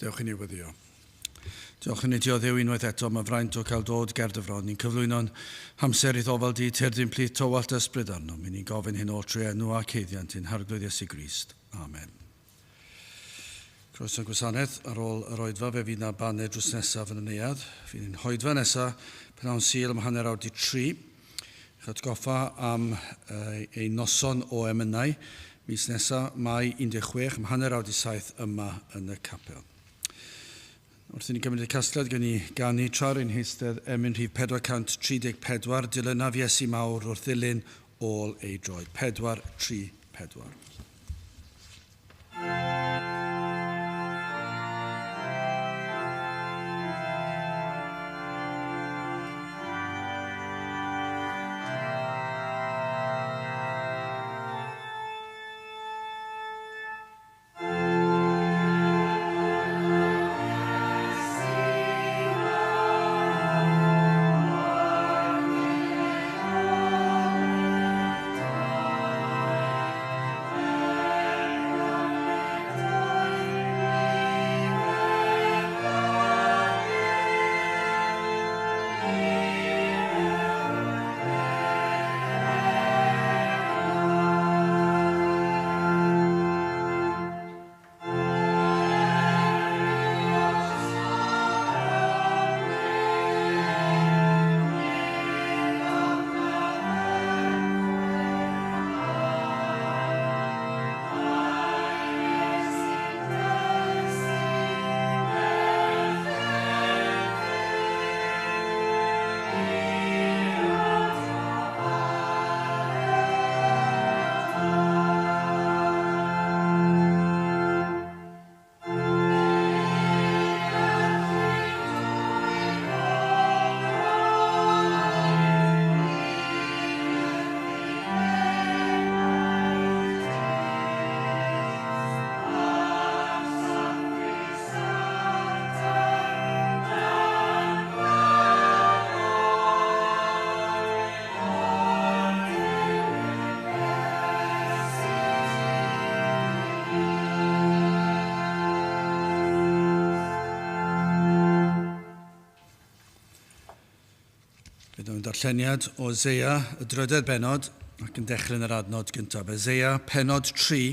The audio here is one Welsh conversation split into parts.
Dewch i ni weddio. Diolch i ni ti o Dduw unwaith eto, mae fraint o cael dod ger dy fron. Ni'n cyflwyno'n hamser i'th ofal di, tyrd i'n plith tywallt ysbryd arnom. I ni'n gofyn hyn oll trwy enw ac haeddiant ein Harglwydd Iesu Grist. Amen. Croeso gwasanaeth ar ôl yr oedfa, fe fydd na baned drws nesaf yn y neuadd. Fydd ni'n hoedfa nesaf, pnawn Sul am 3:30. Eich atgoffa am ein noson o emynau mis nesa, Mai 16, am 6:30 yma yn y capel. Wrth i ni gymryd y casgliad, gen i ganu tra rwy'n heistedd emyn rhif 434, Dilynaf Iesu Mawr wrth ddilyn ôl ei droed. 434. Bydd nhw'n darlleniad o Eseia, y drydedd bennod, ac yn dechrau yn yr adnod gyntaf. Eseia, pennod 3,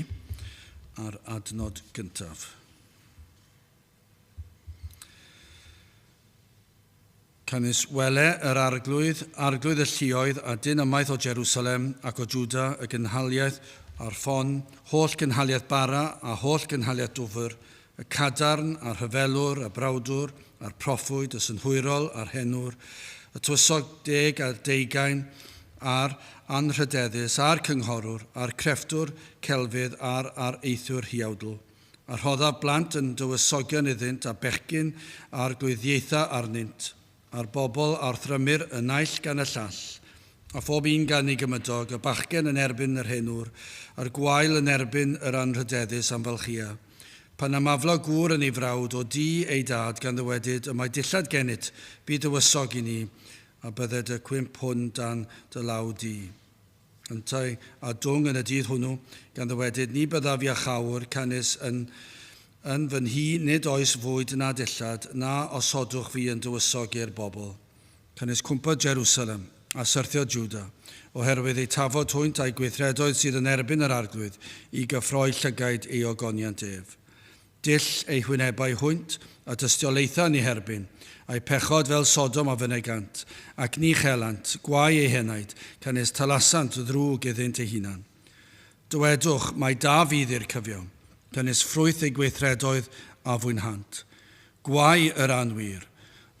a'r adnod gyntaf. Canys wele yr Arglwydd, Arglwydd y lluoedd, a dyn ymaith o Jerusalem ac o Jwda, y gynhaliaeth a'r ffon, holl gynhaliaeth bara, a holl gynhaliaeth dwfr, y cadarn, a'r rhyfelwr, y brawdwr, a'r proffwyd, y synhwyrol, a'r henwr, y tywysog deg a'r deugain, a'r anrhydeddus, a'r cynghorwr, a'r crefftwr celfydd, a'r areithiwr huawdl. A rhoddaf blant yn dywysogion iddynt, a bechgyn a arglwyddiaetha arnynt, a'r bobl a orthrymir y naill gan y llall, a phob un gan ei gymydog, y bachgen yn erbyn yr hen ŵr, a'r gwael yn erbyn yr anrhydeddus am falchia. Pan ymaflo gŵr yn ei frawd o dŷ ei dad, gan ddywedyd, Y mae dillad gennyt, bu dywysog i ni, a bydded y cwymp hwn dan dy law di. Yntau a dwng yn y dydd hwnnw, gan ddywedyd, Ni byddaf iachawr, canys yn yn fy nhŷ nid oes fwyd na dillad, na osodwch fi yn dywysog i'r bobl. Canys cwympodd Jerusalem, a syrthiodd Juda, oherwydd eu tafod hwynt a'u gweithredoedd sydd yn erbyn yr Arglwydd, i gyffroi llygaid ei ogoniant ef. Dull eu hwynebau hwynt, a dystiolaetha yn eu herbyn, a'u pechod fel Sodom a fynegant, ac ni chelant, gwae eu henaid, canys talasant ddrwg iddynt eu hunan. Dywedwch, mai da fydd i'r cyfiawn, canys ffrwyth eu gweithredoedd a fwynhant. Gwae yr anwir,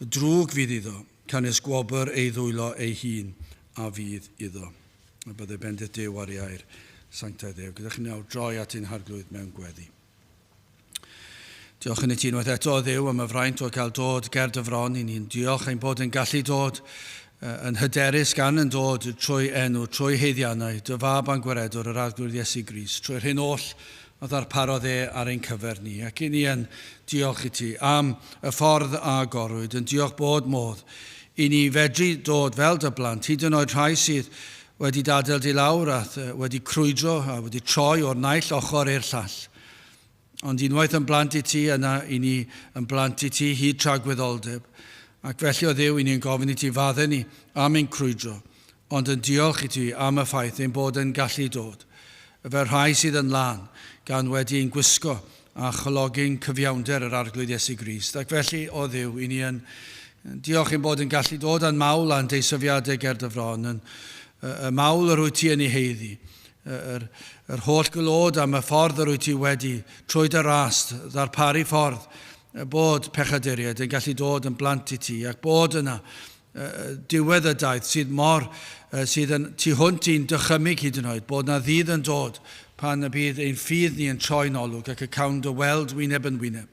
drwg fydd iddo, canys gwobr ei ddwylo ei hun a fydd iddo. A byddai bendith Duw ar ei air sanctaidd ef. Gyda chi nawr droi at ein Harglwydd mewn gweddi. Diolch yn i ti unwaith eto, Dduw, am y fraint o gael dod ger dy fron i ni'n diolch ein bod yn gallu dod yn hyderus gan yn dod trwy enw, trwy heiddiannau, dy fab a'n gwaredwr, yr Arglwydd Iesu Grist, trwy'r hyn oll a ddarparodd e ar ein cyfer ni. Ac i ni yn diolch i ti am y ffordd a agorwyd, yn diolch bod modd i ni fedru dod fel dy blant, hyd yn oed rhai sydd wedi dadael di lawr a wedi crwydro a wedi troi o'r naill ochr i'r llall. Ond unwaith yn blant i ti, yna i ni yn blant i ti hyd tragwyddoldeb. Ac felly o Dduw, i ni'n gofyn i ti faddau ni am ein crwydro, ond yn diolch i ti am y ffaith ein bod yn gallu dod, fel rhai sydd yn lân, gan wedi ein gwisgo a chologyn cyfiawnder yr Arglwydd Iesu Grist. Ac felly, o Dduw, i ni yn diolch ein bod yn gallu dod â'n mawl a'n deisyfiadau ger dy fron, yn y mawl yr wyt ti yn ei heiddi, yr holl glod am y ffordd yr wyt ti wedi, trwy dy ras, ddarparu ffordd bod pechaduriaid yn gallu dod yn blant i ti, ac bod yna diwedd y daith sydd mor, sydd yn tu hwnt i'n dychymyg hyd yn oed, bod yna ddydd yn dod pan y bydd ein ffydd ni yn troi'n olwg ac y cawn dy weld wyneb yn wyneb.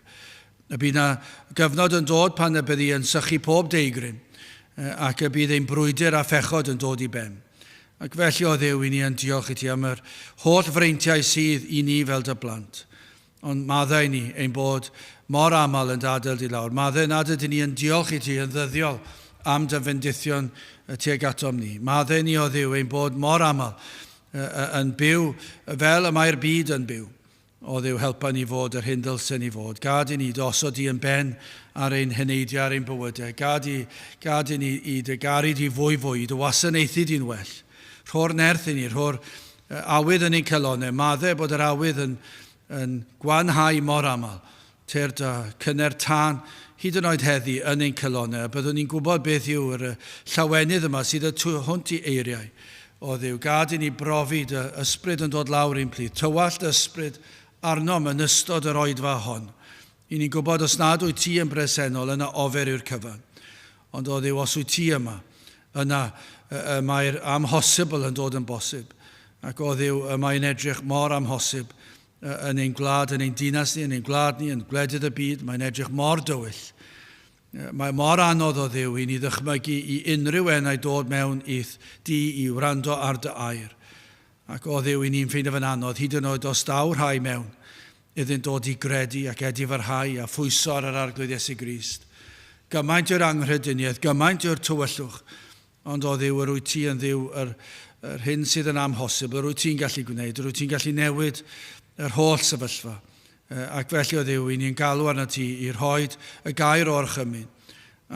Y bydd yna gyfnod yn dod pan y byddi yn sychu pob deigryn ac y bydd ein brwydr a phechod yn dod i ben. Ac felly o Dduw, i ni yn diolch i ti am yr holl freintiau sydd i ni fel dy blant. Ond maddau ni ein bod mor aml yn dy adael di lawr. Maddau nad ydyn ni yn diolch i ti yn ddyddiol am dy fendithion tuag atom ni. Maddau ni o Dduw ein bod mor aml yn byw fel y mae'r byd yn byw. O Dduw, helpa ni fod yr hyn ddylsen ni fod. Gad i ni dy osod di yn ben ar ein heneidiau, ar ein bywydau. Gad i ni i dy garu di fwy fwy, i dy wasanaethu di'n well. Rho'r nerth i ni, rho'r awydd yn ein calonnau. Maddau bod yr awydd yn gwanhau mor aml. Tyrd a cynner tân hyd yn oed heddi yn ein calonnau. A byddwn ni'n gwybod beth yw'r llawenydd yma sydd y tu hwnt i eiriau. O Dduw, gad i ni brofi dy ysbryd yn dod lawr i'n plith. Tywallt ysbryd arnom yn ystod yr oedfa hon. I ni'n gwybod os nad wyt ti yn bresennol, yna ofer yw'r cyfan. Ond o Dduw, os wyt ti yma, yna mae'r amhosibl yn dod yn bosib. Ac o Dduw, mae'n edrych mor amhosib yn ein gwlad, yn ein dinas ni, yn ein gwlad ni, yn gwledydd y byd. Mae'n edrych mor dywyll. Mae mor anodd o Dduw i ni ddychmygu i unrhyw enau dod mewn i'th di i wrando ar dy air. Ac o Dduw, i ni'n ffeindio fe'n anodd, hyd yn oed os daw rhai mewn, iddynt dod i gredu ac edifarhau a phwyso ar yr Arglwydd Iesu Grist. Gymaint yw'r anghrediniaeth, gymaint yw'r tywyllwch, ond o Dduw, yr wyt ti yn Dduw yr hyn sydd yn amhosibl, yr wyt ti'n gallu gwneud, yr wyt ti'n gallu newid yr holl sefyllfa. Ac felly o Dduw, i ni'n galw arno ti i rhoi y gair o'r chymyn.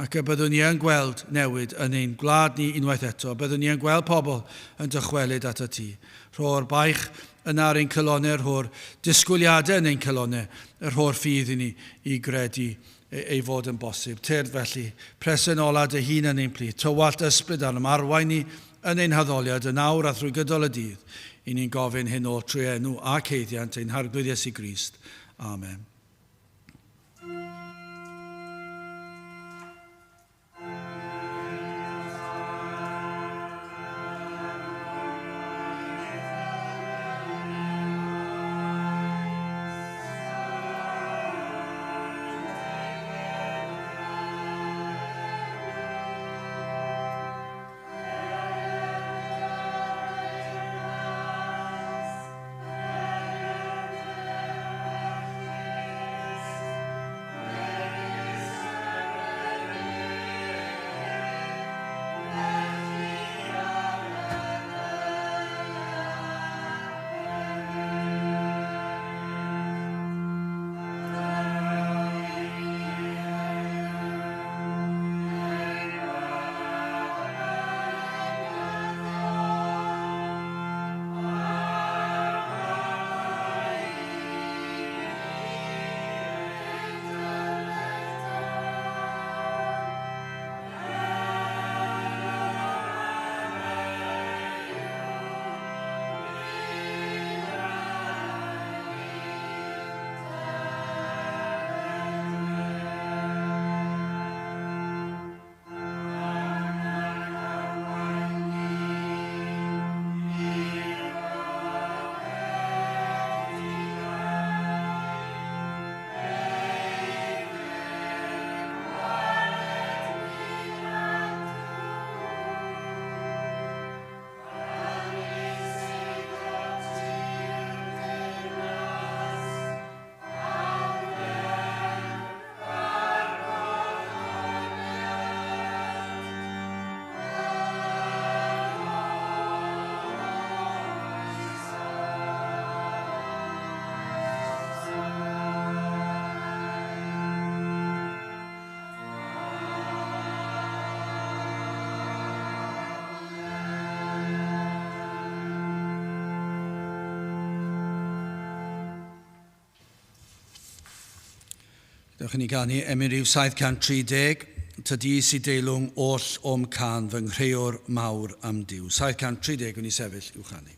Ac y byddwn ni yn gweld newid yn ein gwlad ni unwaith eto. Byddwn ni yn gweld pobl yn dychwelyd ato ti. Rho'r baich yna ar ein calonnau, rho'r disgwyliadau yn ein calonnau, rho'r ffydd i ni i gredu ei fod yn bosib. Tyrd felly, presenola dy hun yn ein plith, tywallt ysbryd arnom, arwain ni yn ein haddoliad yn awr a thrwy gydol y dydd. I ni'n gofyn hyn oll trwy enw ac haeddiant ein Harglwydd Iesu Grist. Amen. Dewch i ni ganu emyn rhif 730, Tydi sy deilwng oll o'm cân fy nghreuwr mawr am Duw. 730, wn i sefyll i'w chanu.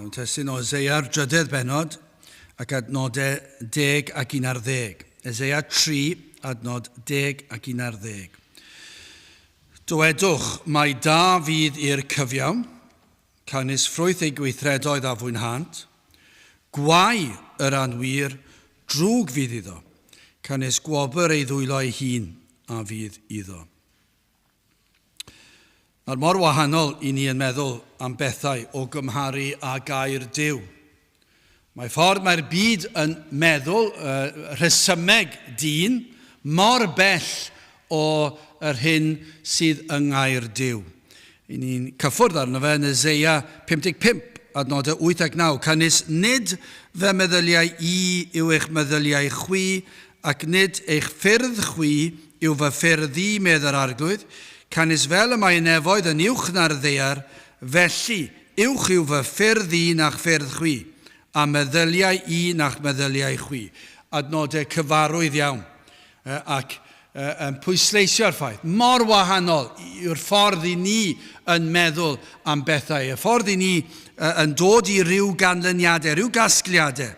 Byddwn testun o Eseia'r drydedd bennod ac adnodau 10 ac 11. Eseia 3, adnod 10 ac 11. Dywedwch, mai da fydd i'r cyfiawn, canys ffrwyth ei gweithredoedd a fwynhânt. Gwae yr anwir, drwg fydd iddo, canys gwobr ei ddwylo ei hun a fydd iddo. Nawr, mor wahanol i ni yn meddwl am bethau o gymharu â gair Duw. Mae ffordd mae'r byd yn meddwl, rhesymeg dyn, mor bell o yr hyn sydd yng ngair Duw. I ni'n cyffwrdd arno fe yn Eseia 55, adnodau 8 ac 9. Canys nid fy meddyliau i yw eich meddyliau chwi, ac nid eich ffyrdd chwi yw fy ffyrdd i, medd yr Arglwydd, canys fel y mae y nefoedd yn uwch na'r ddaear, felly uwch yw fy ffyrdd i na'ch ffyrdd chwi, a meddyliau i na'ch meddyliau chwi. Adnodau cyfarwydd iawn. Ac yn pwysleisio'r ffaith. Mor wahanol yw'r ffordd i ni yn meddwl am bethau, y ffordd i ni yn dod i ryw ganlyniadau, rhyw gasgliadau.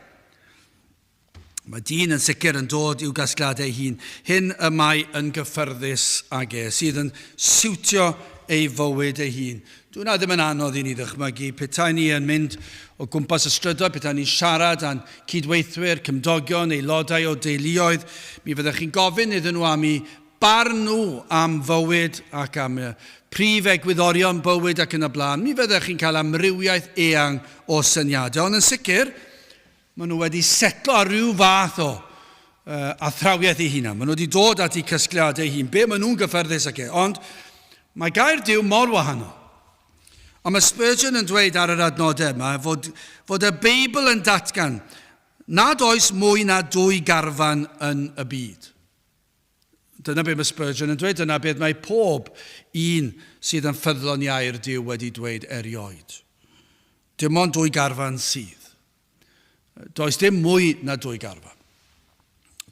Mae dyn yn sicr yn dod i'w gasgliadau ei hun. Hyn y mae yn gyffyrddus ag e, sydd yn siwtio ei fywyd ei hun. Dwi na ddim yn anodd i ni ddychmygu. Petai ni yn mynd o gwmpas y strydoedd, petai ni'n siarad â'n cydweithwyr, cymdogion, aelodau o deuluoedd, mi fyddech chi'n gofyn iddyn nhw am eu barn nhw am fywyd ac am y prif egwyddorion bywyd ac yn y blaen. Mi fyddech chi'n cael amrywiaeth eang o syniadau, ond yn sicr, maen nhw wedi setlo ar ryw fath o uh, athrawiaeth eu hunan. Maen nhw wedi dod at eu cysgliadau eu hun, be maen nhw'n gyffyrddus ag e. Ond mae gair Duw mor wahanol. Ond mae Spurgeon yn dweud ar yr adnodau yma fod, fod y Beibl yn datgan nad oes mwy na dwy garfan yn y byd. Dyna beth mae Spurgeon yn dweud, dyna beth mae pob un sydd yn ffyddlon i air Duw wedi dweud erioed. Dim ond dwy garfan sydd. Does dim mwy na dwy garfan.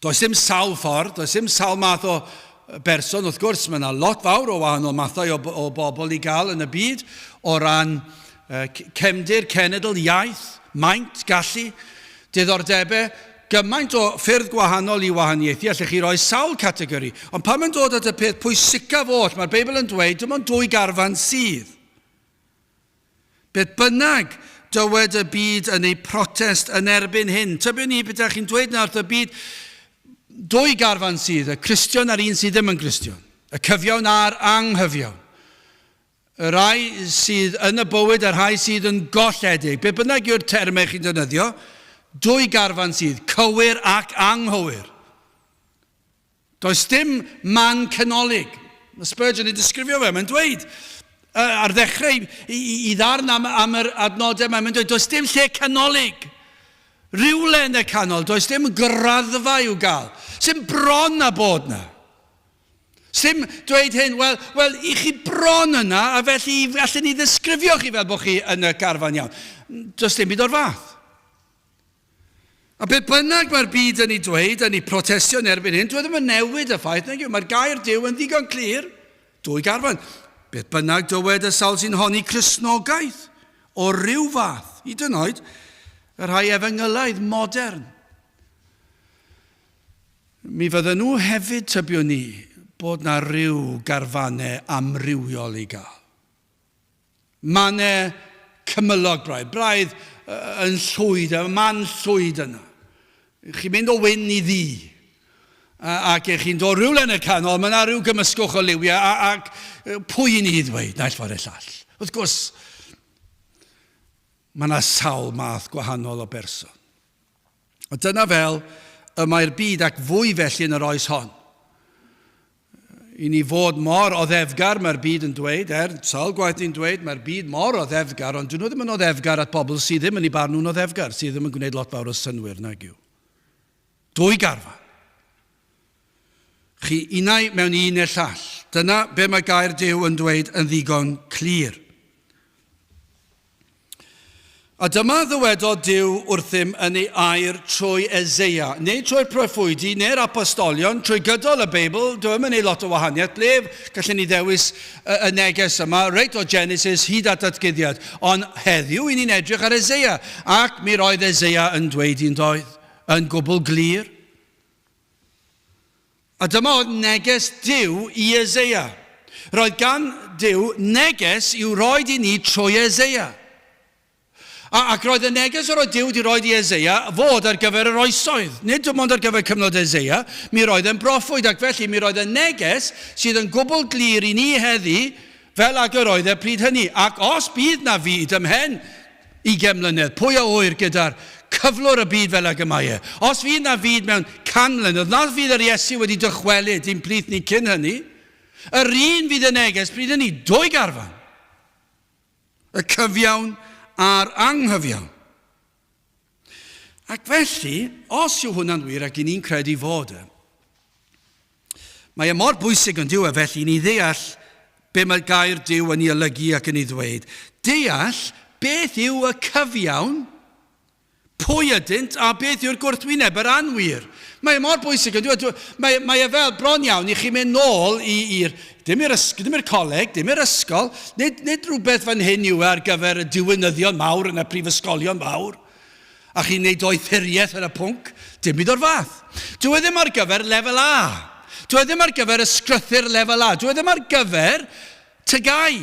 Does dim sawl ffordd, does dim sawl math o berson. Wrth gwrs, mae yna lot fawr o wahanol mathau o, o bobl i gael yn y byd o ran uh, cefndir, cenedl, iaith, maint, gallu, diddordebau, gymaint o ffyrdd gwahanol i wahaniaethu, allech chi roi sawl categori. Ond pan mae'n dod at y peth pwysicaf oll, mae'r Beibl yn dweud dim ond dwy garfan sydd. Beth bynnag dywed y byd yn ei protest yn erbyn hyn, tybiwn i bydach chi'n dweud na wrth y byd, dwy garfan sydd, y Cristion a'r un sydd ddim yn Gristion, y cyfiawn a'r anghyfiawn, y rhai sydd yn y bywyd a'r rhai sydd yn golledig, be bynnag yw'r termau chi'n defnyddio, dwy garfan sydd, cywir ac anghywir. Does dim man canolig. Mae Spurgeon yn disgrifio fe, mae'n dweud, ar ddechrau i, i, i ddarn am, am yr adnodau yma, mae'n dweud, does dim lle canolig. Rhywle yn y canol, does dim graddfa i'w gael. Sy'n bron a bod na. Sdim dweud hyn, wel, wel, i chi bron yna, a felly allan ni ddisgrifio chi fel bod chi yn y garfan iawn. Does dim byd o'r fath. A beth bynnag mae'r byd yn ei dweud, yn ei protestio yn erbyn hyn, dwi e ddim yn newid y ffaith, nag yw, mae'r gair Duw yn ddigon clir, dwy garfan. Beth bynnag dywed y sawl sy'n honni Cristnogaeth o ryw fath, hyd yn oed y rhai efengylaidd modern. Mi fydden nhw hefyd, tybiwn ni, bod na ryw garfannau amrywiol i gael. Mannau cymylog braidd, braidd yn llwyd, y man llwyd yna. Chi'n mynd o wyn i ddu, ac chi'n dod rhywle yn y canol, mae yna rhyw gymysgwch o liwiau, ac pwy i ni ddweud, naill ffordd neu'r llall. Wrth gwrs, mae yna sawl math gwahanol o berson. A dyna fel y mae'r byd ac fwy felly yn yr oes hon. I ni fod mor oddefgar, mae'r byd yn dweud, er, sawl gwaith ni'n dweud, mae'r byd mor oddefgar, ond dyn nhw ddim yn oddefgar at bobl sydd ddim yn ei barn nhw'n oddefgar, sydd ddim yn gwneud lot fawr o synnwyr, nag yw. Dwy garfan. Chi unau mewn un neu'r llall. Dyna be mae gair Duw yn dweud yn ddigon clir. A dyma ddywedodd Duw wrthym yn ei air trwy Eseia, neu trwy'r proffwydi, neu'r apostolion, trwy gydol y Beibl, dyw e'm yn ei lot o wahaniaeth, ble gallen ni ddewis y, y neges yma, reit o Genesis hyd at Datguddiad. Ond heddiw, i ni'n edrych ar Eseia, ac mi roedd Eseia yn dweud un doedd, yn gwbl glir. A dyma oedd neges Duw i Eseia. Roedd gan Duw neges i'w roed i ni trwy Eseia. A, ac roedd y neges yr oedd Duw wedi roed i Eseia fod ar gyfer yr oesoedd. Nid dim ond ar gyfer cyfnod Eseia, mi roedd e'n broffwyd ac felly mi roedd y neges sydd yn gwbl glir i ni heddi fel ag yr oedd e pryd hynny. Ac os bydd na fyd ymhen ugain mlynedd, pwy a ŵyr gyda'r cyflwr y byd fel ag y mae e? Os fydd na fyd mewn can mlynedd, na fydd yr Iesu wedi dychwelyd i'n plith ni cyn hynny, yr un fydd y neges pryd hynny, dwy garfan. Y cyfiawn a'r anghyfiawn. Ac felly, os yw hwnna'n wir ac i ni'n credu fod e, mae e mor bwysig yn dyw e felly i ni ddeall be mae gair Duw yn ei olygu ac yn ei ddweud. Deall beth yw y cyfiawn, Pwy ydynt a beth yw'r gwrthwyneb, yr anwir? Mae e mor bwysig, yn dwi? Mae, mae e fel bron iawn i chi mynd nôl i'r, dim i'r dim i'r coleg, dim i'r ysgol, nid, nid rhywbeth fan hyn yw e ar gyfer y diwinyddion mawr yn y prifysgolion mawr, a chi'n neud doethuriaeth yn y pwnc, dim byd o'r fath. Dyw e ddim ar gyfer lefel A. Dyw e ddim ar gyfer ysgrythur lefel A. Dyw e ddim ar gyfer tygau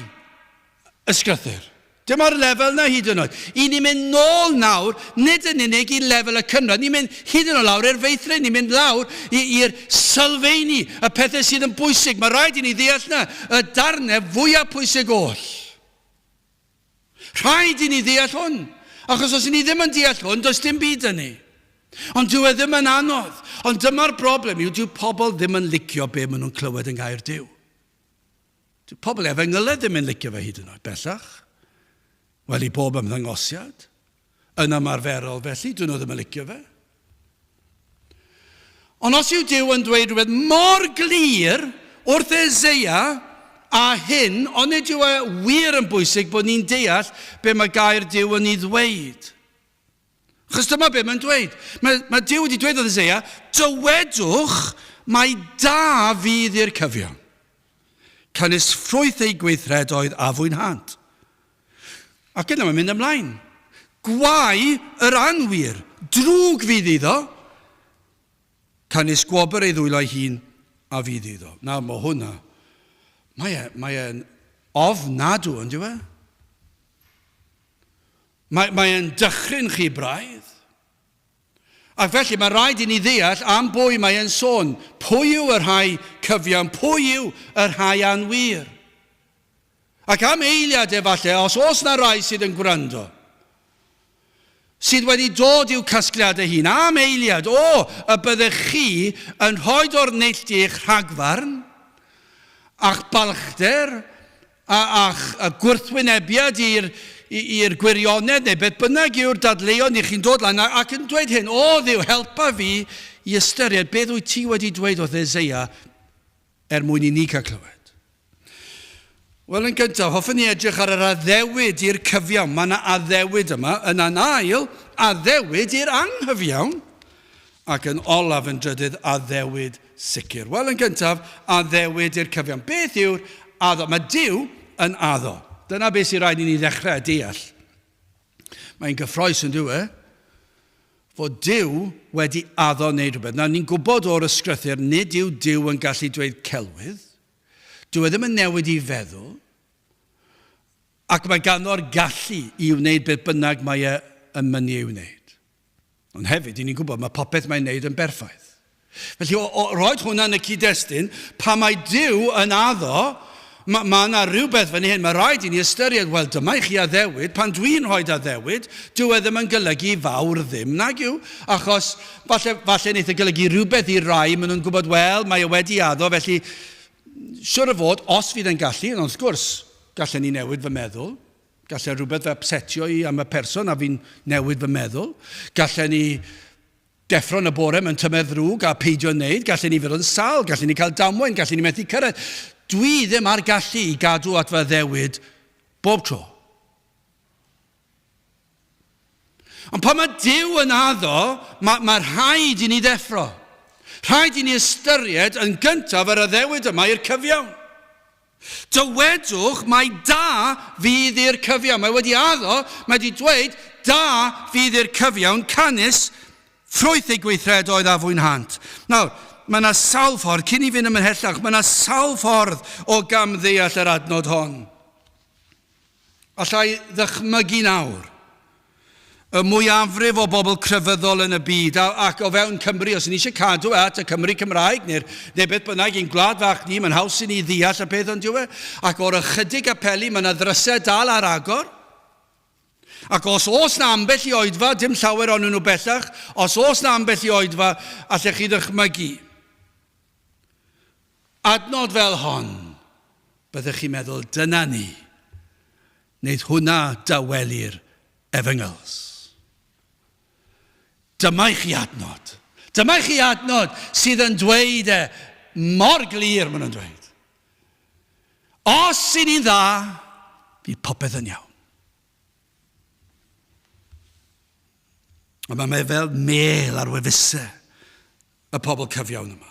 ysgrythur. Dim ar lefel na hyd yn oed. I ni'n mynd nôl nawr, nid yn unig i lefel y cynradd, ni'n mynd hyd yn oed lawr i'r feithrin, ni'n mynd lawr i'r sylfeini, y pethau sydd yn bwysig. Mae rhaid i ni ddeall na, y darnau fwyaf pwysig oll. Rhaid i ni ddeall hwn, achos os i ni ddim yn deall hwn, does dim byd yn ni. Ond dyw e ddim yn anodd. Ond dyma'r broblem yw, dyw pobl ddim yn licio be maen nhw'n clywed yng Nghaer Duw. Dyw pobl efengyledd ddim yn licio fe hyd yn oed bellach. Wel, i bob ymddangosiad. Yn ymarferol felly, dyn nhw ddim yn licio fe. Ond os yw Duw yn dweud rhywbeth mor glir wrth Eseia a hyn, onid yw e wir yn bwysig bod ni'n deall be mae gair Duw yn ei ddweud? Achos dyma be mae'n dweud. Mae, mae Duw wedi dweud wrth Eseia, dywedwch mai da fydd i'r cyfiawn. Canys ffrwyth eu gweithredoedd a fwynhant. Ac yna mae'n mynd ymlaen. Gwae yr anwir, drwg fydd iddo, canys gwobr ei ddwylo ei hun a fydd iddo. Nawr, mae hwnna, mae e, mae e'n ofnadw, yn dyw e? Mae, mae e'n dychryn chi braidd. Ac felly mae rhaid i ni ddeall am bwy mae e'n sôn. Pwy yw y rhai cyfiawn? Pwy yw y rhai anwir? Ac am eiliad efallai, os oes na rai sydd yn gwrando, sydd wedi dod i'w casgliadau hun, am eiliad, o, y byddech chi yn rhoi o'r neilltu eich rhagfarn, a'ch balchder, a'ch gwrthwynebiad i'r i'r gwirionedd neu beth bynnag yw'r dadleuon i chi'n dod lan ac yn dweud hyn, o Dduw, helpa fi i ystyried beth wyt ti wedi dweud wrth Eseia er mwyn i ni cael clywed. Wel, yn gyntaf, hoffwn ni edrych ar yr addewid i'r cyfiawn. Mae yna addewid yma. Yn ail, addewid i'r anghyfiawn. Ac yn olaf, yn drydydd, addewid sicr. Wel, yn gyntaf, addewid i'r cyfiawn. Beth yw'r addo? Mae Duw yn addo. Dyna beth sy'n rhaid i ni ddechrau deall. Mae'n gyffroes yn dyw e, fod Duw wedi addo wneud rhywbeth. Nawr, ni'n gwybod o'r ysgrythur, nid yw Duw yn gallu dweud celwydd. Dyw e ddim yn newid i feddwl. Ac mae ganddo'r gallu i wneud beth bynnag mae e yn mynnu ei wneud. Ond hefyd, i ni'n gwybod, mae popeth mae'n wneud yn berffaith. Felly, o, o roed hwnna yn y cyd-destun, pa mae Duw yn addo, mae ma yna rhywbeth fan hyn, mae rhaid i ni ystyried, wel, dyma i chi addewid, pan dwi'n rhoi addewid, dyw e ddim yn golygu fawr ddim, nag yw? Achos, falle, falle wneith e golygu rhywbeth i rai, maen nhw'n gwybod, wel, mae e wedi addo, felly, siwr o fod, os fydd e'n gallu, ond wrth gwrs, gallen ni newid fy meddwl. Gallai rhywbeth fy upsetio i am y person a fi'n newid fy meddwl. Gallen ni deffro yn y bore mewn tymer ddrwg a peidio wneud. Gallen ni fod yn sal, gallen ni cael damwain, gallen ni methu cyrraedd. Dwi ddim ar gallu i gadw at fy addewid bob tro. Ond pan mae Duw yn addo, mae, mae rhaid i ni ddeffro. Rhaid i ni ystyried yn gyntaf yr addewid yma i'r cyfiawn. Dywedwch mai da fydd i'r cyfiawn. Mae wedi addo, mae wedi dweud, da fydd i'r cyfiawn, canys ffrwyth ei gweithredoedd a fwynhant. Nawr, mae yna sawl ffordd, cyn i fynd ymhellach, mae yna sawl ffordd o gamddeall yr adnod hon. Alla i ddychmygu nawr y mwyafrif o bobl crefyddol yn y byd ac o fewn Cymru, os ni eisiau cadw at y Cymru Cymraeg neu'r, neu beth bynnag i'n gwlad fach ni, mae'n haws i ni ddeall y peth ond yw e. Ac o'r ychydig apeli, mae yna ddrysau dal ar agor. Ac os oes na ambell i oedfa, dim llawer ond nhw bellach, os oes na ambell i oedfa, allech chi ddychmygu. Adnod fel hon, byddech chi'n meddwl, dyna ni, wneud hwnna dawelu'r efengyls. Dyma i chi adnod. Dyma i chi adnod sydd yn dweud e mor glir, maen nhw'n dweud. Os i ni'n dda, bydd popeth yn iawn. Ond mae mae fel mel ar wefusau y pobl cyfiawn yma.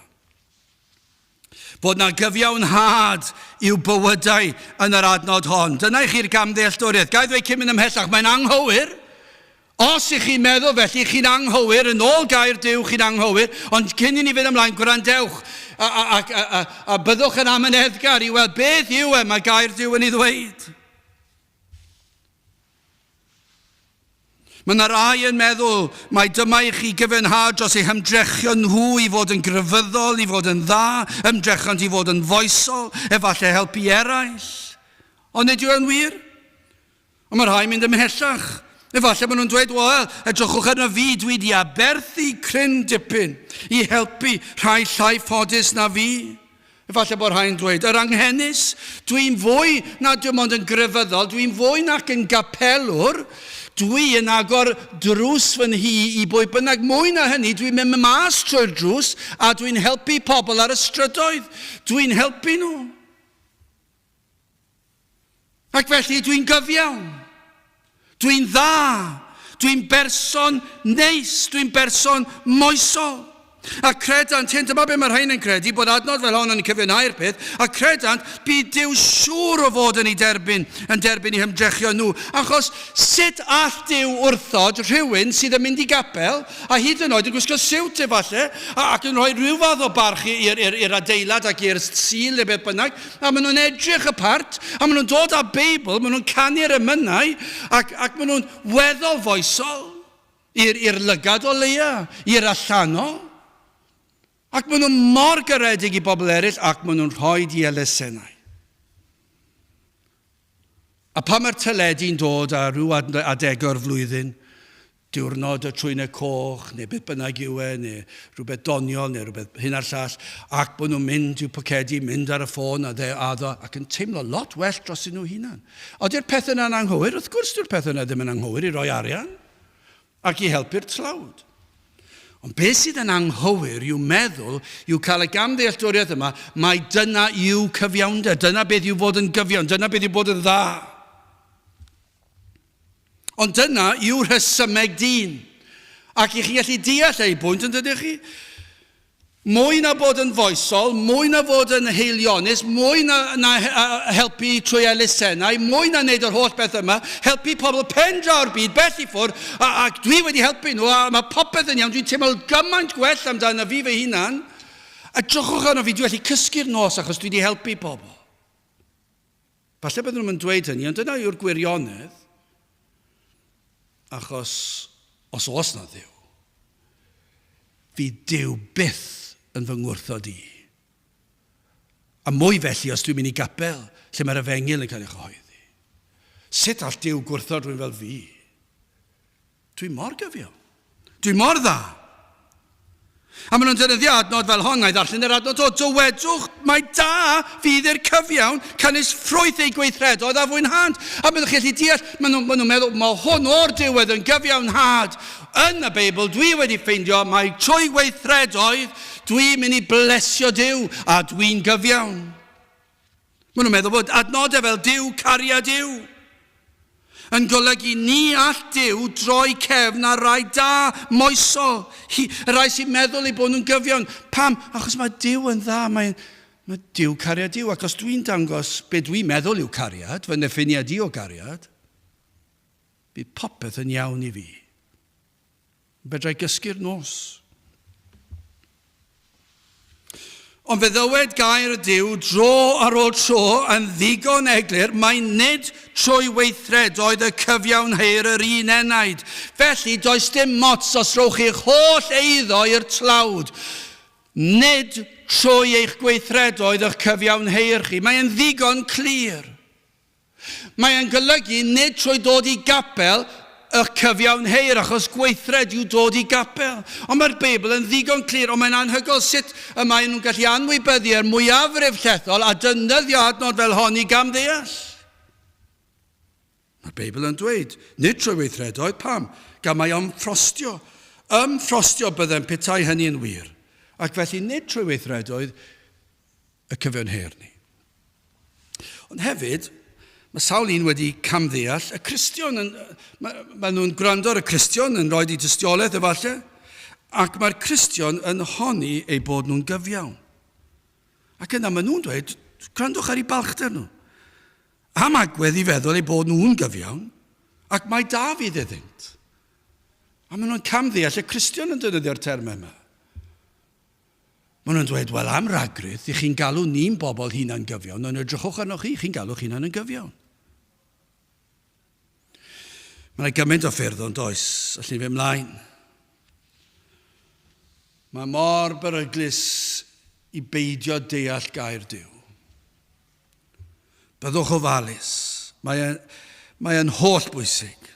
Bod na gyfiawnhad i'w bywydau yn yr adnod hon. Dyna i chi'r gamddealltwriaeth. Ga i ddweud cyn mynd ymhellach, mae'n anghywir. Os ych chi'n meddwl felly, chi'n anghywir, yn ôl gair Duw, chi'n anghywir, ond cyn i ni fynd ymlaen, gwrandewch a, a, a, a, a, a byddwch yn amyneddgar i weld beth yw e mae gair Duw yn ei ddweud. Mae yna rai yn meddwl mai dyma i chi gyfiawnhad dros eu hymdrechion nhw i fod yn grefyddol, i fod yn dda, ymdrechion i fod yn foesol, efallai helpu eraill. Ond nid yw e'n wir. Ond mae rhai'n mynd ymhellach. Efallai maen nhw'n dweud, wel, edrychwch arno fi, dwi wedi aberthu cryn dipyn i helpu rhai llai ffodus na fi. Efallai bod rhai'n dweud, yr anghenus, dwi'n fwy na dim ond yn grefyddol, dwi'n fwy nac yn gapelwr, dwi yn agor drws fy nhŷ i bwy bynnag, mwy na hynny, dwi'n mynd mas trwy'r drws a dwi'n helpu pobl ar y strydoedd, dwi'n helpu nhw. Ac felly dwi'n gyfiawn, dwi'n dda, dwi'n berson neis, dwi'n berson moesol. A credant hyn, dyma be mae rhain yn credu, bod adnod fel hon yn cyfiawnhau'r peth, a credant bydd Duw siŵr o fod yn ei derbyn, yn derbyn eu hymdrechion nhw. Achos sut all Duw wrthod rhywun sydd yn mynd i gapel, a hyd yn oed yn gwisgo siwt efallai, ac yn rhoi rhyw fath o barch i'r adeilad ac i'r Sul neu beth bynnag, A maen nhw'n edrych y part, a maen nhw'n dod â Beibl, maen nhw'n canu'r emynau, ac, ac maen nhw'n weddol foesol i'r lygad o leia, i'r allanol. Ac maen nhw'n mor garedig i bobl eraill, ac maen nhw'n rhoi i elusennau. A pan mae'r teledu'n dod ar rhyw adeg o'r flwyddyn, diwrnod y trwynau coch, neu beth bynnag yw e, neu rhywbeth doniol, neu rhywbeth hyn a'r llall, ac bod nhw'n mynd i'w pocedi, mynd ar y ffôn a dde addo, ac yn teimlo lot well dros nhw hunan. Ody'r peth yna'n anghywir? Wrth gwrs dyw'r peth yna ddim yn anghywir i roi arian ac i helpu'r tlawd. Ond beth sydd yn anghywir yw meddwl, yw cael y gamddealltwriaeth yma, mai dyna yw cyfiawnder, dyna beth yw fod yn gyfiawn, dyna beth yw bod yn dda. Ond dyna yw rhesymeg dyn. Ac i chi gallu deall ei bwynt, yn dydych chi? Mwy na bod yn foesol, mwy na fod yn haelionus, mwy na, na helpu trwy elusennau, mwy na wneud yr holl beth yma, helpu pobl pen draw'r byd, bell i ffwrdd, a, ac dwi wedi helpu nhw, a mae popeth yn iawn, dwi'n teimlo gymaint gwell amdano fi fy hunan. A drychwch arno fi, dwi allu cysgu'r nos achos dwi wedi helpu pobl. Falle bydden nhw'n dweud hynny, ond dyna yw'r gwirionedd, achos os oes na Dduw, fydd Duw byth yn fy ngwrthod i. A mwy felly os dwi'n mynd i gapel lle mae'r efengyl yn cael ei chyhoeddi. Sut all Duw gwrthod rhywun fel fi? Dwi mor gyfiawn. Dwi mor dda. A maen nhw'n defnyddio adnod fel hon, na i ddarllen yr adnod o, dywedwch mai da fydd i'r cyfiawn, canys ffrwyth eu gweithredoedd a fwynhânt. A byddwch chi'n gallu deall, maen nhw'n maen nhw meddwl, mae hwn o'r diwedd yn gyfiawnhad. Yn y Beibl, dwi wedi ffeindio mai trwy weithredoedd, dwi'n mynd i blesio Duw, a dwi'n gyfiawn. Maen nhw'n meddwl bod adnodau fel Duw cariad yw yn golygu ni all Duw droi cefn ar rai da, moesol, hi, y rai sy'n meddwl eu bod nhw'n gyfiawn. Pam? Achos mae Duw yn dda, mae, mae Duw cariad yw, ac os dwi'n dangos be dwi'n meddwl yw cariad, fy neffiniad i o gariad, bydd popeth yn iawn i fi. Fedrai gysgu'r nos. Ond fe ddywed gair Duw dro ar ôl tro yn ddigon eglur mai nid trwy weithredoedd y cyfiawnheir yr un enaid. Felly does dim mots os rhowch chi'ch holl eiddo i'r tlawd. Nid trwy eich gweithredoedd y'ch cyfiawnheir chi. Mae'n ddigon clir. Mae e'n golygu nid trwy dod i gapel y'ch cyfiawnheir, achos gweithred yw dod i gapel. Ond mae'r Beibl yn ddigon clir, ond mae'n anhygoel sut y maen nhw'n gallu anwybyddu yr mwyafrif llethol a defnyddio adnod fel hon i gamddeall. Mae'r Beibl yn dweud, nid trwy weithredoedd, pam? Gan mai ymffrostio. Ymffrostio byddem petai hynny yn wir. Ac felly nid trwy weithredoedd y cyfiawnheir ni. Ond hefyd, Mae sawl un wedi camddeall y Cristion. Yn, mae, mae nhw'n gwrando ar y Cristion yn rhoi eu tystiolaeth efallai, ac mae'r Cristion yn honni eu bod nhw'n gyfiawn. Ac yna maen nhw'n dweud, gwrandwch ar eu balchder nhw. Am agwedd i feddwl eu bod nhw'n gyfiawn, ac mae da fydd iddynt. A maen nhw'n camddeall y Cristion yn defnyddio'r termau yma. Maen nhw'n dweud, wel am ragrith, i chi'n galw ni'n bobl hunan gyfiawn, ond edrychwch arnoch chi, chi'n galw'ch hunan yn gyfiawn. Mae yna gymaint o ffyrdd ond oes, allwn ni fynd mlaen. Mae mor beryglus i beidio deall gair Duw. Byddwch ofalus. Mae e'n mae e'n holl bwysig.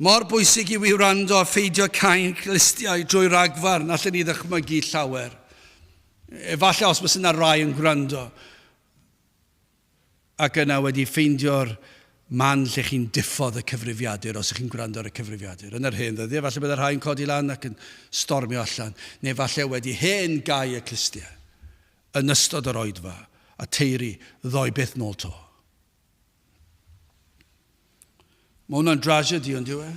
Mor bwysig yw i wrando a pheidio cau'n clustiau drwy ragfarn, allen ni ddychmygu llawer. Efallai os bys yna rai yn gwrando, ac yna wedi ffeindio'r man lle chi'n diffodd y cyfrifiadur os ych chi'n gwrando ar y cyfrifiadur. Yn yr hen ddyddiau, falle byddai rhai yn codi lan ac yn stormio allan, neu falle wedi hen gau y clustiau yn ystod yr oedfa a teiri ddoi byth nôl to. Mae hwnna'n drasiedi, ond yw e?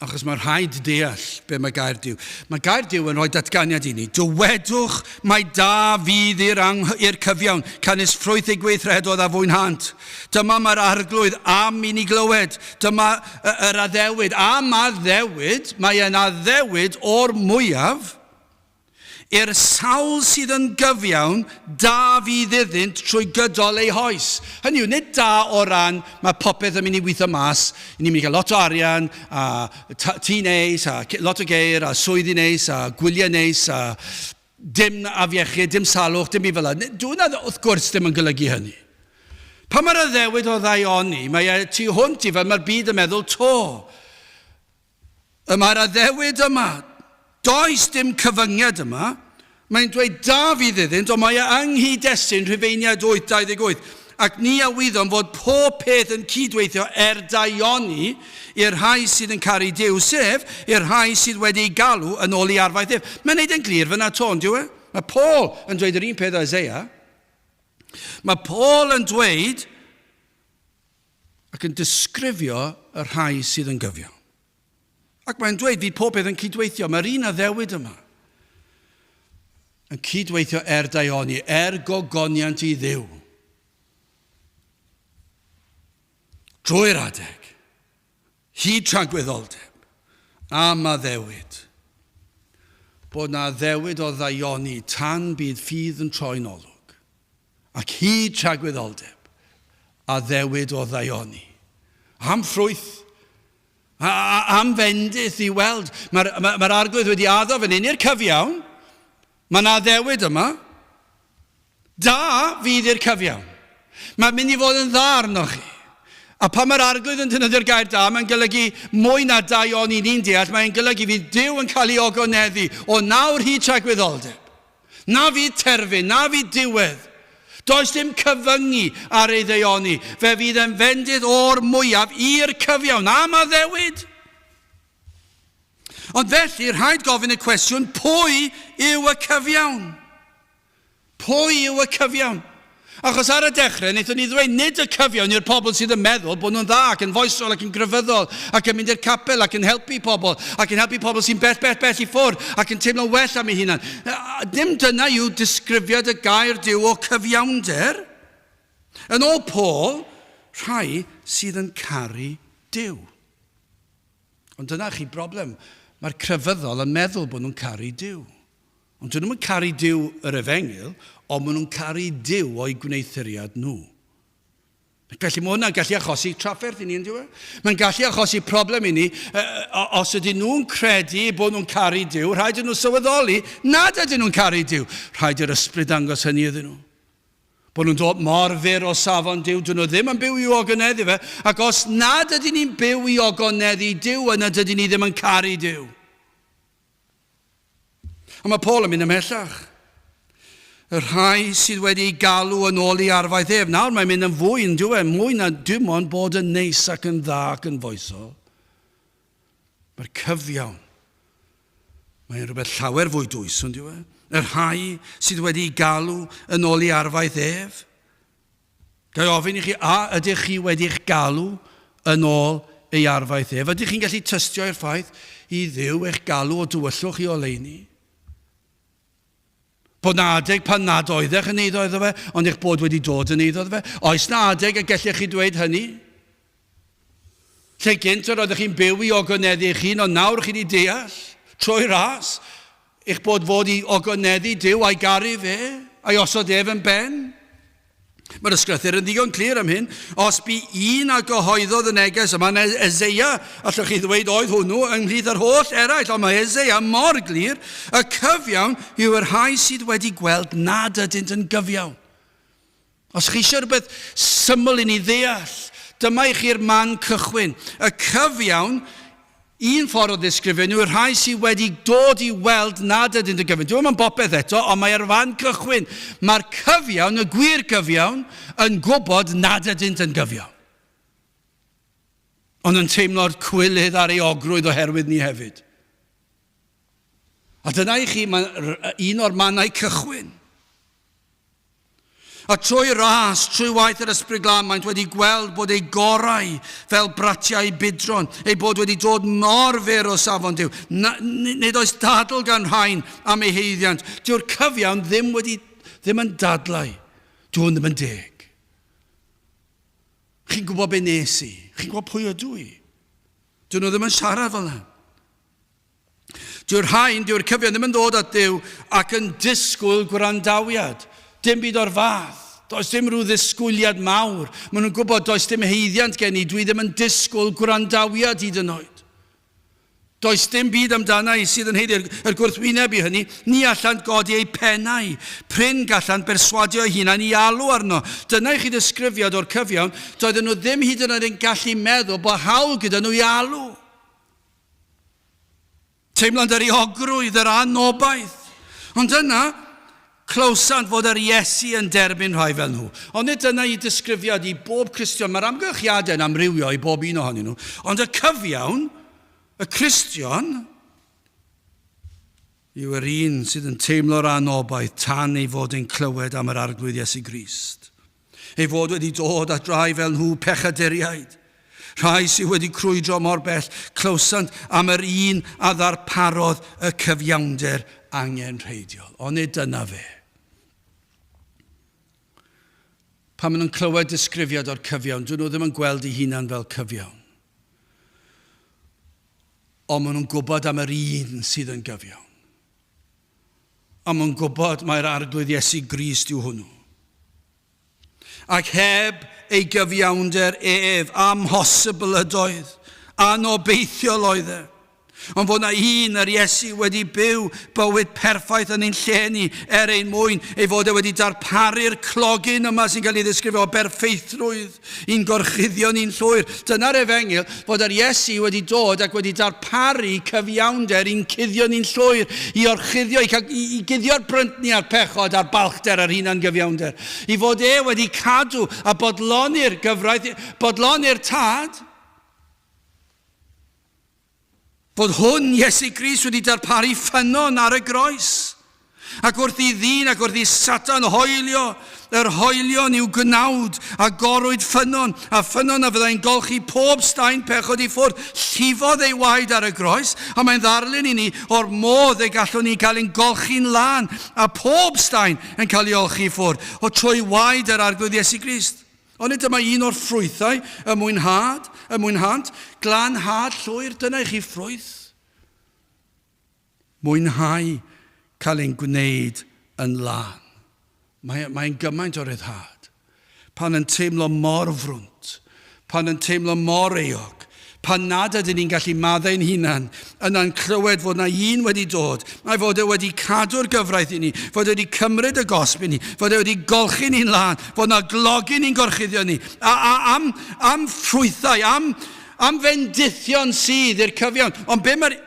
Achos mae rhaid deall be mae gair Duw. Mae gair Duw yn rhoi datganiad i ni. Dywedwch mai da fydd i'r, i'r cyfiawn, canys ffrwyth ei gweithredoedd a fwynhant. Dyma mae'r arglwydd am i ni glywed. Dyma yr addewid. Am addewid, mae e'n addewid o'r mwyaf. I'r sawl sydd yn gyfiawn, da fydd iddynt trwy gydol eu hoes. Hynny yw, nid da o ran mae popeth yn mynd i weithio mas, ni'n mynd i gael lot o arian, a tŷ neis, a lot o geir, a swyddi neis, a gwyliau neis, a dim afiechyd, dim salwch, dim byd fel yna. Dyw hwnna wrth gwrs ddim yn golygu hynny. Pan mae'r addewid o ddaioni, mae e tu hwnt i fel mae'r byd yn meddwl to. Y mae'r addewid yma. Does dim cyfyngiad yma. Mae'n dweud da fydd iddynt, ond mae e yng nghyd-destun Rhufeiniaid 8, 28. Ac ni a wyddom fod pob peth yn cydweithio er daioni i'r rhai sydd yn caru Duw, sef i'r rhai sydd wedi eu galw yn ôl i arfaeth ef. Mae'n neud yn glir fyna to, on'd yw e? Mae Paul yn dweud yr un peth â Isaiah. Mae Paul yn dweud ac yn disgrifio y rhai sydd yn gyfiawn. Ac mae'n dweud fydd pob peth yn cydweithio. Mae'r un addewid yma yn cydweithio er daioni, er gogoniant i Dduw. Drwy'r adeg, hyd tragwyddoldeb, am addewid, bod na addewid o ddaioni tan bydd ffydd yn troi'n olwg. Ac hyd tragwyddoldeb, addewid o ddaioni. Am ffrwyth, a, a, am fendith i weld. Mae'r ma, ma arglwydd wedi addo fan hyn i'r cyfiawn. Mae yna addewid yma. Da fydd i'r cyfiawn. Mae'n mynd i fod yn dda arnoch chi. A pan mae'r arglwydd yn defnyddio'r gair da, mae'n golygu mwy na daioni ni'n deall, mae'n golygu fydd Duw yn cael ei ogoneddu o nawr hyd tragwyddoldeb. Na fydd terfyn, na fydd diwedd. Does dim cyfyngu ar ei ddaioni. Fe fydd yn fendith o'r mwyaf i'r cyfiawn, am addewid. Ond felly, rhaid gofyn y cwestiwn, pwy yw y cyfiawn? Pwy yw y cyfiawn? Achos ar y dechrau, wnaethon ni ddweud, nid y cyfiawn yw'r pobl sydd yn meddwl bod nhw'n dda ac yn foesol ac yn grefyddol ac yn mynd i'r capel ac yn helpu pobl ac yn helpu pobl sy'n bell, bell, bell i ffwrdd ac yn teimlo'n well am eu hunan. Dim dyna yw disgrifiad y gair Duw o cyfiawnder. Yn ôl Paul, rhai sydd yn caru Duw. Ond dyna chi broblem. Mae'r crefyddol yn meddwl bod nhw'n caru Duw. Ond dyn nhw'm yn caru Duw yr Efengyl, ond maen nhw'n caru Duw o'u gwneuthuriad nhw. Ac felly mae hwnna'n gallu achosi trafferth i ni, yn dyw e? Mae'n gallu achosi problem i ni, os ydyn nhw'n credu bod nhw'n caru Duw, rhaid iddyn nhw sylweddoli nad ydyn nhw'n caru Duw. Rhaid i'r ysbryd dangos hynny iddyn nhw. Bod nhw'n dod mor fyr o safon Duw, dyn nhw ddim yn byw i'w ogoneddu fe, ac os nad ydyn ni'n byw i ogoneddu Duw, yna dydyn ni ddim yn caru Duw. Ond mae Paul yn mynd ymhellach. Y rhai sydd wedi ei galw yn ôl i arfaeth ef. Nawr mae'n mynd yn fwy yn dyw e, mwy na dim ond bod yn neis ac yn dda ac yn foesol. Mae'r cyfiawn. Mae'n rhywbeth llawer fwy dwys, yn dyw e. Y rhai sydd wedi ei galw yn ôl i arfaeth ef. Ga i ofyn i chi, a ydych chi wedi'ch galw yn ôl ei arfaeth ef? Ydych chi'n gallu tystio i'r ffaith i Dduw eich galw o dywyllwch i oleuni? Bod na adeg pan nad oeddech yn eiddo iddo fe, ond eich bod wedi dod yn eiddo iddo fe? Oes na adeg y gellech chi dweud hynny? Lle gynt yr oeddech chi'n byw i ogoneddu eich hun, ond nawr chi wedi deall, trwy ras, eich bod fod i ogoneddu Duw a'i garu fe, a'i osod ef yn ben? Mae'r ysgrythur yn ddigon clir am hyn. Os bu un a gyhoeddodd y neges yma, yn Eseia, allwch chi ddweud oedd hwnnw ymhlith yr holl eraill, ond mae Eseia mor glir, y cyfiawn yw y rhai sydd wedi gweld nad ydynt yn gyfiawn. Os chi eisiau rhywbeth syml i ni ddeall, dyma i chi'r man cychwyn. Y cyfiawn Un ffordd o ddisgrifio nhw yw'r rhai sydd wedi dod i weld nad ydynt yn gyfiawn. Dyw e'm yn bopeth eto, ond mae ar fan cychwyn. Mae'r cyfiawn, y gwir gyfiawn, yn gwybod nad ydynt yn gyfiawn. Ond yn teimlo'r cwilydd a'r euogrwydd oherwydd ni hefyd. A dyna i chi, mae un o'r mannau cychwyn. A trwy ras, trwy waith yr Ysbryd Glân, maent wedi gweld bod eu gorau fel bratiau budron, eu bod wedi dod mor fyr o safon Duw. Na, nid oes dadl gan rhain am eu haeddiant. Dyw'r cyfiawn ddim wedi ddim yn dadlau. Dyw hwn ddim yn deg. Chi'n gwybod be nes i? Chi'n gwybod pwy ydw i? Dyn nhw ddim yn siarad fel yna. Dyw'r rhain, dyw'r cyfion ddim yn dod at Dduw ac yn disgwyl gwrandawiad. Dim byd o'r fath. Does dim rhyw ddisgwyliad mawr. Maen nhw'n gwybod does dim haeddiant gen i, dwi ddim yn disgwyl gwrandawiad hyd yn oed. Does dim byd amdana i sydd yn haeddu yr gwrthwyneb i hynny. Ni allant godi eu pennau. Prin gallant berswadio eu hunain i alw arno. Dyna i chi ddisgrifiad o'r cyfiawn. Doedden nhw ddim hyd yn oed yn gallu meddwl bod hawl gyda nhw i alw. Teimlant yr euogrwydd, yr anobaith. Ond yna, clywsant fod yr Iesu yn derbyn rhai fel nhw. Ond nid dyna i disgrifiad i bob Cristion. Mae'r amgylchiadau yn amrywio i bob un ohonyn nhw. Ond y cyfiawn, y Cristion, yw yr un sydd yn teimlo'r anobaith tan ei fod yn clywed am yr Arglwydd Iesu Grist. Ei fod wedi dod at rai fel nhw, pechaduriaid, rhai sydd wedi crwydro mor bell, clywsant am yr un a ddarparodd y cyfiawnder angenrheidiol. Onid dyna fe? Pan maen nhw'n clywed disgrifiad o'r cyfiawn, dyn nhw ddim yn gweld eu hunan fel cyfiawn. Ond maen nhw'n gwybod am yr un sydd yn gyfiawn. A mae'n gwybod mai'r Arglwydd Iesu Grist yw hwnnw. Ac heb ei gyfiawnder ef, amhosibl ydoedd, anobeithiol oedd e. Ond fod na un, yr Iesu, wedi byw bywyd perffaith yn ein lle ni, er ein mwyn, ei fod e wedi darparu'r clogyn yma sy'n cael ei ddisgrifio o berffeithrwydd i'n gorchuddio ni'n llwyr. Dyna'r efengyl, fod yr Iesu wedi dod ac wedi darparu cyfiawnder i'n cuddio ni'n llwyr, i orchuddio, i, cael, i, i guddio'r bryntni a'r pechod a'r balchder a'r hunan gyfiawnder. I fod e wedi cadw a bodloni'r gyfraith, bodloni'r tad. Fod hwn, Iesu Grist, wedi darparu ffynnon ar y groes. Ac wrth i ddyn ac wrth i Satan hoelio, yr hoelion i'w gnawd, a gorwyd ffynnon, a ffynnon a fyddai'n golchi pob staen pechod i ffwrdd. Llifodd ei waed ar y groes, a mae'n ddarlun i ni o'r modd y gallwn ni gael ein golchi'n lân, a pob staen yn cael ei olchi i ffwrdd, o trwy waed yr Arglwydd Iesu Grist. Onid dyma un o'r ffrwythau, y mwynhad, y mwynhant, glanhad llwyr, dyna i chi ffrwyth. Mwynhau cael ein gwneud yn lân. Mae, mae'n gymaint o ryddhad. Pan yn teimlo mor frwnt, pan yn teimlo mor euog, Pan nad ydyn ni'n gallu maddau'n hunan, yna'n clywed fod na un wedi dod, a'i fod e wedi cadw'r gyfraith i ni, fod e wedi cymryd y gosb i ni, fod e wedi golchi ni'n lân, fod na glogyn ni'n gorchuddio ni, a, a, am, am ffrwythau, am, am fendithion sydd i'r cyfiawn. Ond be mae'r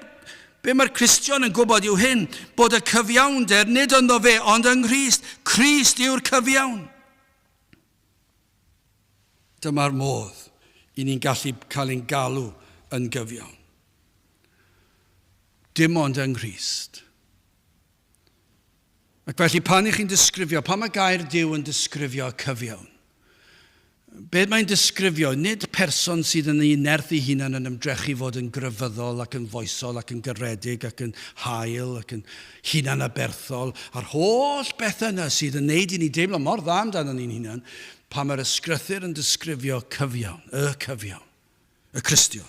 Be mae'r Cristion yn gwybod yw hyn, bod y cyfiawnder nid ynddo fe, ond yng Nghrist. Crist yw'r cyfiawn. Dyma'r modd i ni'n gallu cael ein galw yn gyfiawn. Dim ond yng Nghrist. Ac felly pan i chi'n disgrifio, pan mae gair Duw yn disgrifio cyfiawn, Beth mae'n disgrifio, nid person sydd yn ei nerth ei hunan yn ymdrechu fod yn grefyddol ac yn foesol ac yn garedig ac yn hael ac yn hunanaberthol a'r holl bethau yna sydd yn neud i ni deimlo mor dda amdano ni'n hunan, pan mae'r ysgrythur yn disgrifio cyfiawn, y cyfiawn, y Cristion.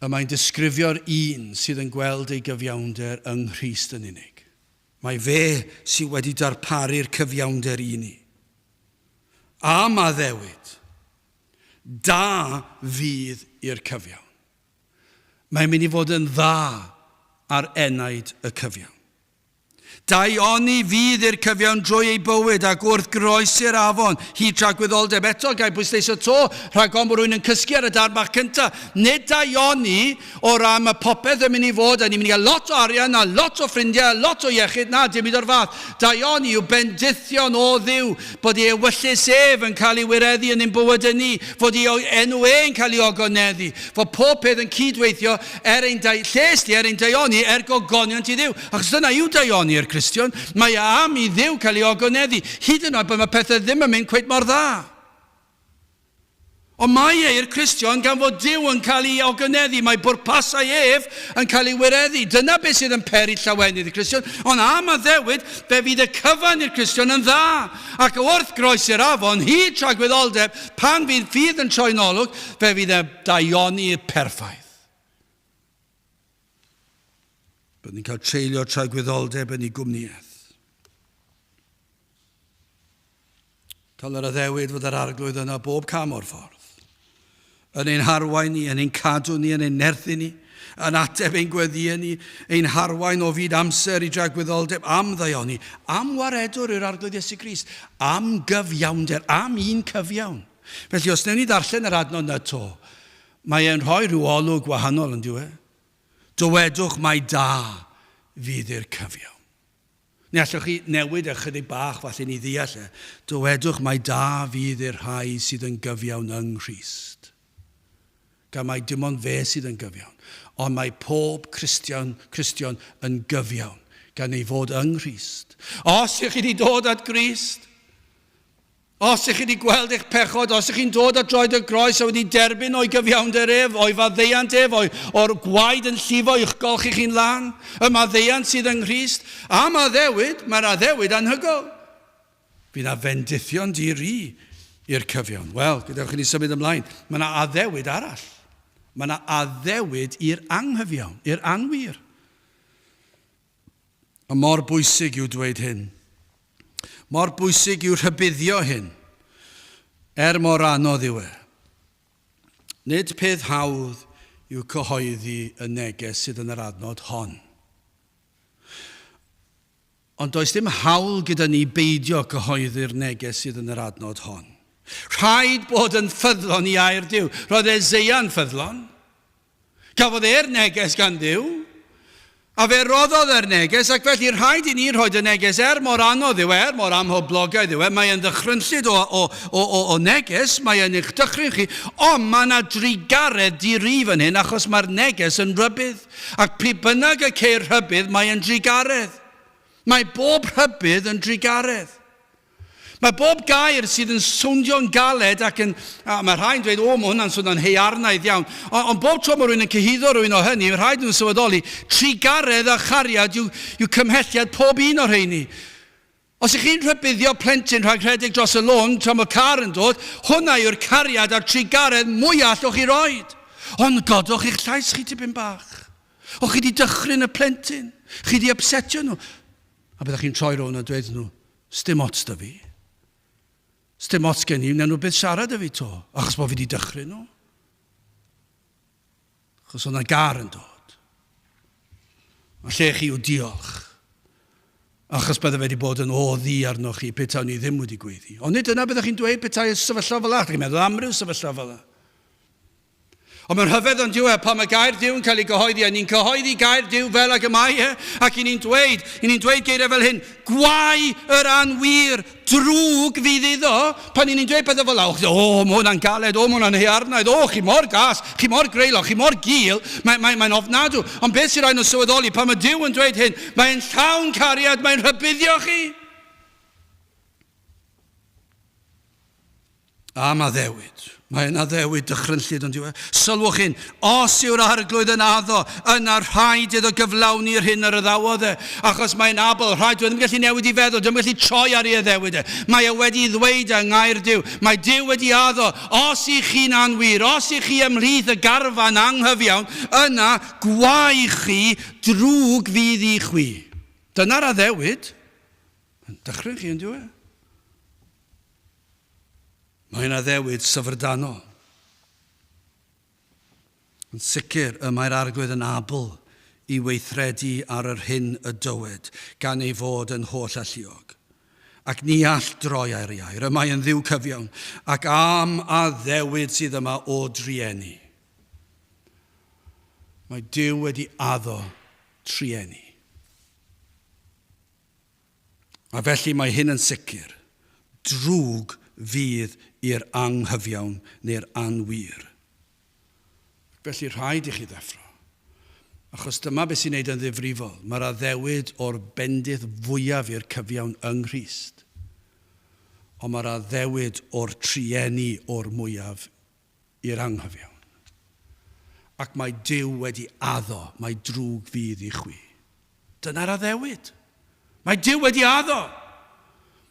Y mae'n disgrifio'r un sydd yn gweld ei gyfiawnder yng Nghrist yn unig. Mae fe sydd wedi darparu'r cyfiawnder i ni. Am addewid, da fydd i'r cyfiawn. Mae'n mynd i fod yn dda ar enaid y cyfiawn. Daioni fydd i'r cyfiawn drwy ei bywyd ac wrth groesi'r afon, hyd tragwyddoldeb. Eto, ga i bwysleisio 'to, rhag ofn bod rhywun yn cysgu ar y darn bach cynta. Nid daioni o ran mae popeth yn mynd i fod, a ni'n mynd i gael lot o arian, a lot o ffrindiau, a lot o iechyd, na, dim byd o'r fath. Daioni yw bendithion o Dduw, bod ei ewyllys ef yn cael ei wireddu yn ein bywydau ni, fod ei enw e'n cael ei ogoneddu, fod pob peth yn cydweithio er ein dai, lles ni, er ein daioni, er gogoniant i Dduw. Achos dyna yw daioni i'r Cristion, mae e am i Dduw cael ei ogoneddu, hyd yn oed pan mae pethau ddim yn mynd cweit mor dda. Ond mae e i'r Cristion gan fod Duw yn cael ei ogoneddu, mae bwrpasau ef yn cael ei wireddu. Dyna beth sydd yn peri llawenydd i'r Cristion. Ond am addewid, fe fydd y cyfan i'r Cristion yn dda. Ac wrth groesi'r afon, hyd tragwyddoldeb, pan fydd ffydd yn troi'n olwg, fe fydd y daioni perffaith. Byddwn ni'n cael treulio tragwyddoldeb yn ei gwmnïaeth. Cael yr addewid fod yr Arglwydd yna bob cam o'r ffordd. Yn ein harwain ni, yn ein cadw ni, yn ein nerthu ni, yn ateb ein gweddïau ni, ein harwain o fyd amser i dragwyddoldeb, am ddaioni, am waredwr i'r Arglwydd Iesu Grist, am gyfiawnder, am un cyfiawn. Felly, os wnewn ni ddarllen yr adnod 'na 'to, mae e'n rhoi rhyw olwg wahanol, yn dyw e? Dywedwch mai da fydd i'r cyfiawn. Neu allwch chi newid e chydig bach falle ni ddeall e. Dywedwch mai da fydd i'r rhai sydd yn gyfiawn yng Nghrist. Gan mai dim ond fe sydd yn gyfiawn. Ond mae pob Cristion, Cristion yn gyfiawn gan ei fod yng Nghrist. Os ych chi wedi dod at Grist, Os ych chi wedi gweld eich pechod, os ych chi'n dod at droed y groes a wedi derbyn o'i gyfiawnder ef, o'i faddeuant ef, o'i, o'r gwaed yn llifo i'ch golchi chi'n lân, y maddeuant sydd yng Nghrist, am addewid, mae'r addewid anhygoel. Fydd na fendithion di-ri i'r cyfiawn. Wel, gadewch i ni symud ymlaen. Mae yna addewid arall. Mae yna addewid i'r anghyfiawn, i'r anwir. A mor bwysig yw dweud hyn. Mor bwysig yw rhybuddio hyn, er mor anodd yw e. Nid peth hawdd yw cyhoeddi y neges sydd yn yr adnod hon. Ond does dim hawl gyda ni beidio cyhoeddi'r neges sydd yn yr adnod hon. Rhaid bod yn ffyddlon i air Duw. Roedd Eseia'n ffyddlon. Cafodd e'r neges gan Dduw, a fe roddodd e'r neges, ac felly rhaid i ni rhoi y neges er mor anodd yw e, er mor amhoblogaidd yw e, mae e'n ddychrynllyd o, o, o, o, o neges, mae e'n eich dychryn chi, ond mae yna drugaredd di-ri fan hyn, achos mae'r neges yn rhybudd. Ac pryd bynnag y ceir rhybudd, mae e'n drugaredd. Mae bob rhybudd yn drugaredd. Mae bob gair sydd yn swnio'n galed ac yn... A mae rhai'n dweud, o, mae hwnna'n swnio'n heiarnaidd iawn. Ond, ond bob tro mae rhywun yn cyhuddo rhywun o hynny, mae rhaid nhw'n sylweddoli, trugaredd a chariad yw, yw cymhelliad pob un o'r rheini. Os ych chi'n rhybuddio plentyn rhag rhedeg dros y lôn tra mae car yn dod, hwnna yw'r cariad a'r trugaredd mwyaf allwch chi roed. Ond godwch eich llais chi tipyn bach. O, chi di dychryn y plentyn. Chi di upsetio nhw. A byddech chi'n troi rownd a dweud nhw, Sdim ots 'da fi. Sdim ots gen i, wnawn nhw byth siarad 'da fi 'to, achos bod fi 'di dychryn nhw. Achos oedd 'na gar yn dod. A lle chi yw diolch. Achos bydde fe wedi bod yn o ddi arnoch chi petawn ni ddim wedi gweiddi. Ond nid dyna byddech chi'n dweud petai y sefyllfa fel 'na. Chi'n meddwl am ryw sefyllfa fel 'na. Ond mae'n rhyfedd ond yw e, pan mae gair Duw yn cael ei gyhoeddi, a ni'n cyhoeddi gair Duw fel ag y mae e, ac i ni'n dweud, i ni'n dweud geiriau fel hyn, gwae yr anwir, drwg fydd iddo, pan i ni'n dweud pethau fel la, o, mae hwnna'n galed, o, mae hwnna'n hearnaidd, o, chi mor gas, chi mor greulon, chi mor gul, mae'n mae, mae ofnadw. Ond beth sy'n rhaid nhw sylweddoli, pan mae Duw yn dweud hyn, mae'n llawn cariad, mae'n rhybuddio chi. Am addewid. Mae yna addewid dychrynllyd ond yw e. Sylwch hyn, os yw'r arglwydd yn addo, yna rhaid iddo gyflawni'r hyn yr addawodd e, achos mae'n abl, rhaid, dwi ddim yn gallu newid i feddwl, dwi'n gallu troi ar ei addewid e. Mae e wedi ddweud yng ngair Duw, mae Duw wedi addo, os i chi'n anwir, os i chi ymhlith y garfan anghyfiawn, yna gwae chi, drwg fydd i chwi. Dyna'r addewid. Mae'n dychryn chi, yn dyw e? Mae'n addewid syfrdanol. Yn sicr, y mae'r Arglwydd yn abl i weithredu ar yr hyn y dywed, gan ei fod yn holl alluog. Ac ni all droi ar ei air. Y mae yn Dduw cyfiawn, ac am addewid sydd yma o drueni. Mae Duw wedi addo trueni. A felly mae hyn yn sicr, drwg fydd i'r anghyfiawn neu'r anwir. Felly rhaid i chi ddeffro. Achos dyma beth sy'n neud yn ddifrifol. Mae'r addewid o'r bendith fwyaf i'r cyfiawn yng Nghrist. Ond mae'r addewid o'r trueni o'r mwyaf i'r anghyfiawn. Ac mae Duw wedi addo mai drwg fydd i chwi. Dyna'r addewid. Mae Duw wedi addo.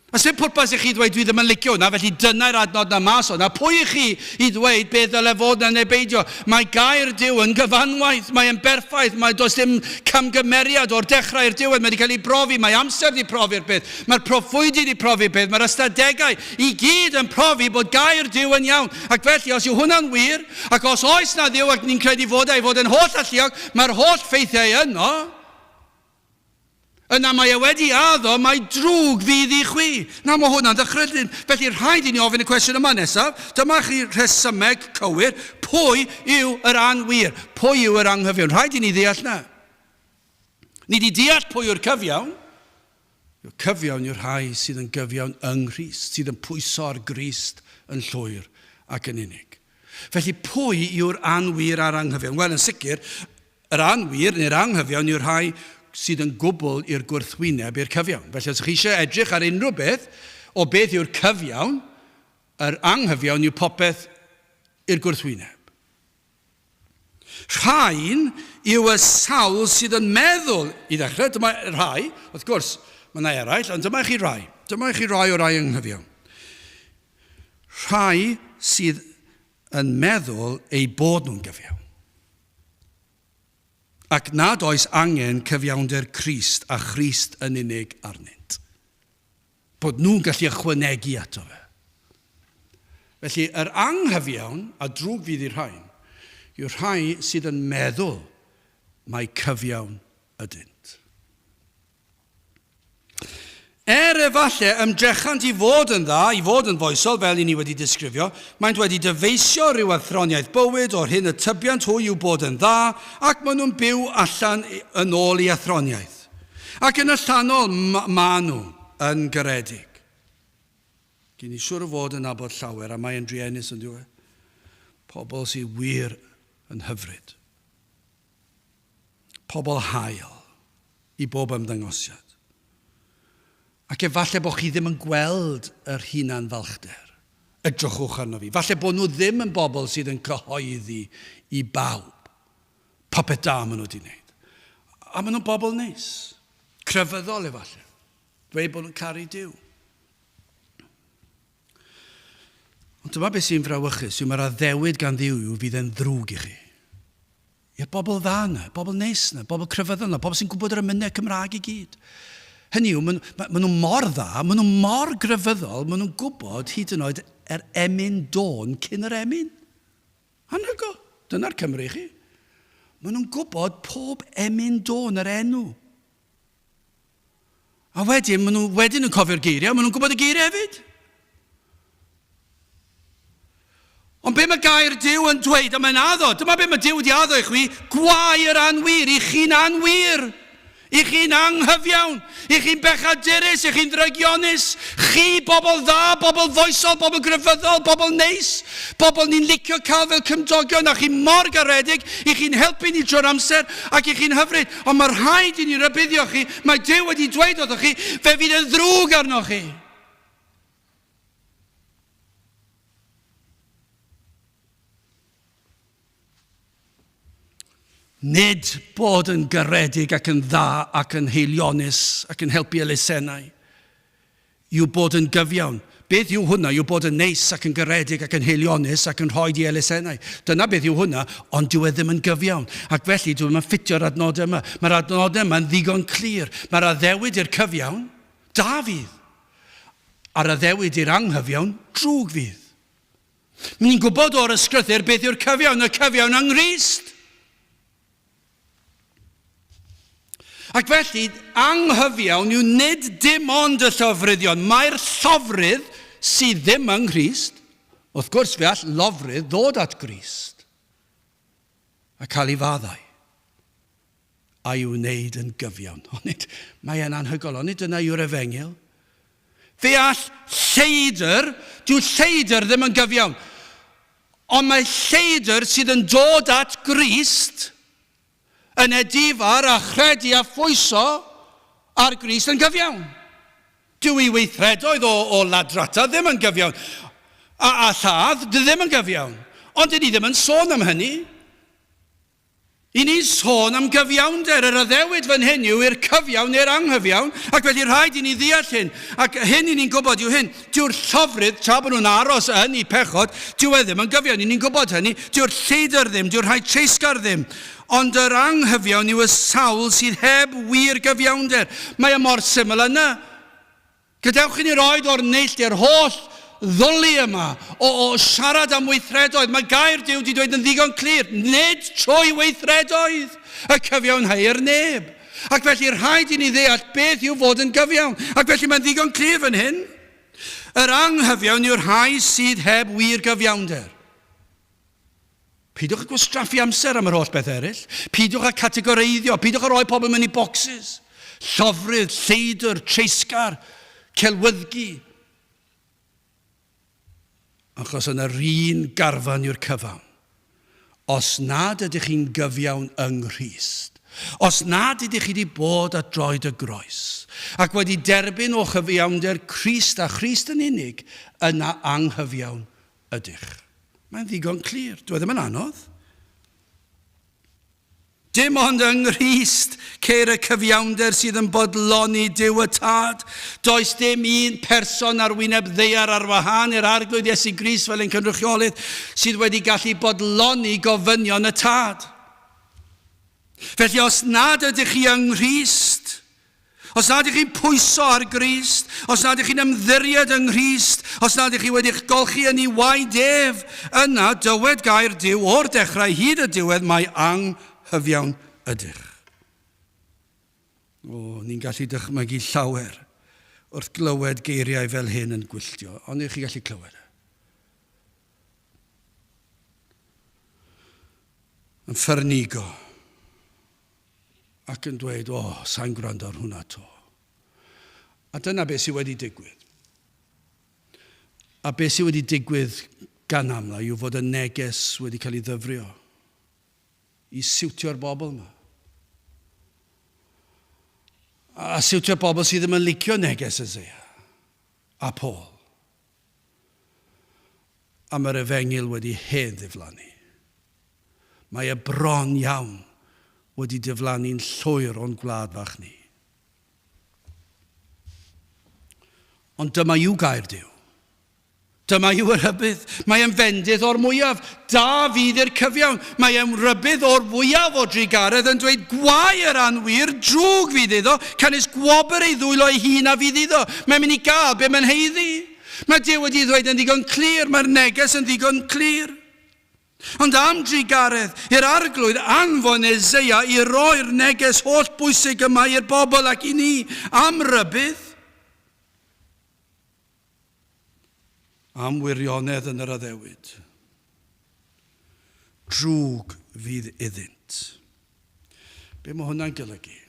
A sy'n pwrpas i chi ddweud dwi ddim yn licio hwnna, felly dyna'r adnod na mas o'na. Pwy i chi i ddweud beth ddyle fod na neu beidio? Mae gair Duw yn gyfanwaith, mae yn berffaith, mae does dim camgymeriad o'r dechrau i'r diwedd, mae wedi cael ei brofi, mae amser wedi profi'r peth, mae'r proffwydi wedi profi'r peth, mae'r ystadegau i gyd yn profi bod gair Duw yn iawn. Ac felly, os yw hwnna'n wir, ac os oes na Dduw ac ni'n credu fod e, ei fod yn holl alluog, mae'r holl ffeithiau yno, yna mae e wedi addo mai drwg fydd i chwi. Na, mae hwnna'n ddychrynllyd. Felly rhaid i ni ofyn y cwestiwn yma nesaf. Dyma chi rhesymeg cywir. Pwy yw yr anwir? Pwy yw yr anghyfiawn? Rhaid i ni ddeall na. Ni di deall pwy yw'r cyfiawn. Yw'r cyfiawn yw'r rhai sydd yn gyfiawn yng Nghrist, sydd yn pwyso ar Grist yn llwyr ac yn unig. Felly pwy yw'r anwir a'r anghyfiawn? Wel, yn sicr, yr anwir neu'r anghyfiawn yw'r rhai sydd yn gwbl i'r gwrthwyneb i'r cyfiawn. Felly os ydych chi eisiau edrych ar unrhyw beth o beth yw'r cyfiawn, yr anghyfiawn yw popeth i'r gwrthwyneb. Rhain yw y sawl sydd yn meddwl, i ddechrau, dyma rhai, wrth gwrs, mae yna eraill, ond dyma i chi rai. Dyma i chi rai o rai ynghyfiawn. Rhai sydd yn meddwl eu bod nhw'n gyfiawn. Ac nad oes angen cyfiawnder Crist a Christ yn unig arnynt. Bod nhw'n gallu ychwanegu ato fe. Felly, yr anghyfiawn, a drwg fydd i'r rhain, yw'r rhai sydd yn meddwl mai cyfiawn ydynt. Er efallai ymdrechant i fod yn dda, i fod yn foesol, fel i ni wedi disgrifio, maent wedi dyfeisio rhyw athroniaeth bywyd o'r hyn y tybiant hwy yw bod yn dda, ac maen nhw'n byw allan yn ôl i athroniaeth. Ac yn allanol, maen nhw yn garedig. Gyn i siŵr o fod yn nabod llawer, a mae yn druenus yn dyw e. Pobl sydd wir yn hyfryd. Pobl hael i bob ymddangosiad. Ac efallai bod chi ddim yn gweld yr hunan falchder. Edrychwch arno fi. Falle bod nhw ddim yn bobl sydd yn cyhoeddi i bawb. Popeth da maen nhw wedi wneud. A maen nhw'n bobl neis. Crefyddol efallai. Dweud bod nhw'n caru Duw. Ond dyma beth sy'n frawychus, yw mae'r addewid gan Dduw yw fydd e'n ddrwg i chi. I'r bobl dda yna, bobl neis yna, bobl crefyddol yna, bobl sy'n gwybod yr emynau Cymraeg i gyd. Hynny yw, maen, ma, nhw mor dda, maen nhw mor grefyddol, maen nhw'n gwybod hyd yn oed yr emyn dôn cyn yr emyn. Anhygoel! Dyna'r Cymry i chi. Maen nhw'n gwybod pob emyn dôn yr enw. A wedyn, maen nhw wedyn yn cofio'r geiriau, maen nhw'n gwybod y geiriau hefyd. Ond be mae gair Duw yn dweud, a mae'n addo, dyma be mae Duw wedi addo i chwi, gwae yr anwir, i chi'n anwir. I chi'n anghyfiawn, i chi'n bechadurus, i chi'n ddrygionus, chi, bobl dda, bobl foesol, bobl grefyddol, bobl neis, bobl ni'n licio cael fel cymdogion, a chi mor garedig, i chi'n helpu ni trwy'r amser, ac i chi'n hyfryd. Ond mae rhaid i ni rybuddio chi, mae Duw wedi dweud wrthoch chi, fe fydd yn ddrwg arnoch chi. Nid bod yn garedig ac yn dda ac yn haelionus ac yn helpu elusennau yw bod yn gyfiawn. Beth yw hwnna? Yw bod yn neis ac yn garedig ac yn haelionus ac yn rhoi di elusennau. Dyna beth yw hwnna, ond dyw e ddim yn gyfiawn. Ac felly, dyw e ddim yn ffitio'r adnodau yma. Mae'r adnodau yma'n ddigon clir. Mae'r addewid i'r cyfiawn, da fydd. A'r addewid i'r anghyfiawn, drwg fydd. Ni'n gwybod o'r ysgrythur beth yw'r cyfiawn, y cyfiawn yng Nghrist. Ac felly, anghyfiawn yw nid dim ond y llofruddion. Mae'r llofrudd sydd ddim yng Nghrist, wrth gwrs fe all lofrudd ddod at Grist a cael ei faddau a'i wneud yn gyfiawn. Onid, mae e'n anhygoel, onid dyna yw'r efengyl? Fe all lleidr, dyw lleidr ddim yn gyfiawn, ond mae lleidr sydd yn dod at Grist yn edifar a chredu a phwyso ar Grist yn gyfiawn. Dyw ei weithredoedd o, o ladrata ddim yn gyfiawn, a, a lladd ddim yn gyfiawn. Ond dyn ni ddim yn sôn am hynny. I ni sôn am gyfiawnder, yr addewid fan hyn yw i'r cyfiawn neu'r anghyfiawn, ac felly rhaid i ni ddeall hyn. Ac hyn i ni'n gwybod yw hyn, dyw'r llofrudd, tra bod nhw'n aros yn eu pechod, dyw e ddim yn gyfiawn, i ni'n gwybod hynny, dyw'r lleidr ddim, dyw'r rhai treisgar ddim. Ond yr anghyfiawn yw y sawl sydd heb wir gyfiawnder. Mae e mor syml yna. Gadewch i ni roed o'r neilltu yr holl ddwli yma o, o siarad am weithredoedd. Mae gair Duw wedi dweud yn ddigon clir, nid trwy weithredoedd y cyfiawnhau'r neb. Ac felly rhaid i ni ddeall beth yw fod yn gyfiawn. Ac felly mae'n ddigon clir fan hyn. Yr anghyfiawn yw'r rhai sydd heb wir gyfiawnder. Peidiwch â gwastraffu amser am yr holl beth eraill. Peidiwch â categoreiddio. Peidiwch â rhoi pobl mewn i bocsys. Llofrudd, lleidr, treisgar, celwyddgi. Achos yn yr un garfan yw'r cyfan. Os nad ydych chi'n gyfiawn yng Nghrist, os nad ydych chi wedi bod at droed y groes, ac wedi derbyn o chyfiawnder Crist a Christ yn unig, yna anghyfiawn ydych. Mae'n ddigon clir, dyw e ddim yn anodd. Dim ond yng Nghrist ceir y cyfiawnder sydd yn bodloni Duw y Tad. Does dim un person ar wyneb ddaear ar wahân i'r Arglwydd Iesu Grist fel ein cynrychiolydd sydd wedi gallu bodloni gofynion y Tad. Felly os nad ydych chi yng Nghrist, Os nad ydych chi'n pwyso ar Grist, os nad ydych chi'n ymddiried yng Nghrist, os nad ydych chi wedi'ch golchi yn ei waed ef, yna dywed gair Duw o'r dechrau hyd y diwedd mai anghyfiawn ydych. O, ni'n gallu dychmygu llawer wrth glywed geiriau fel hyn yn gwylltio, ond ydych chi'n gallu clywed e? Yn ffyrnigo. ac yn dweud, o, oh, sa'n gwrando ar hwnna to. A dyna beth sydd wedi digwydd. A beth sydd wedi digwydd gan amla yw fod y neges wedi cael ei ddyfrio i siwtio'r bobl yma. A siwtio'r bobl sydd ddim yn licio neges Isaiah a Paul. A mae'r efengyl wedi hen ddiflannu. Mae e bron iawn wedi diflannu'n llwyr o'n gwlad fach ni. Ond dyma yw gair Duw. Dyma yw y rhybudd. Mae e'n fendith o'r mwyaf. Da fydd i'r cyfiawn. Mae e'n rhybudd o'r fwyaf o drugaredd yn dweud gwae yr anwir, drwg fydd iddo, canys gwobr ei ddwylo ei hun a fydd iddo. Mae'n mynd i gael be mae'n haeddu. Mae Duw wedi ddweud yn ddigon clir, mae'r neges yn ddigon clir. Ond am drugaredd i'r Arglwydd anfon Eseia i roi'r neges holl bwysig yma i'r bobl ac i ni, am rybudd, am wirionedd yn yr addewid. Drwg fydd iddynt. Be mae hwnna'n golygu?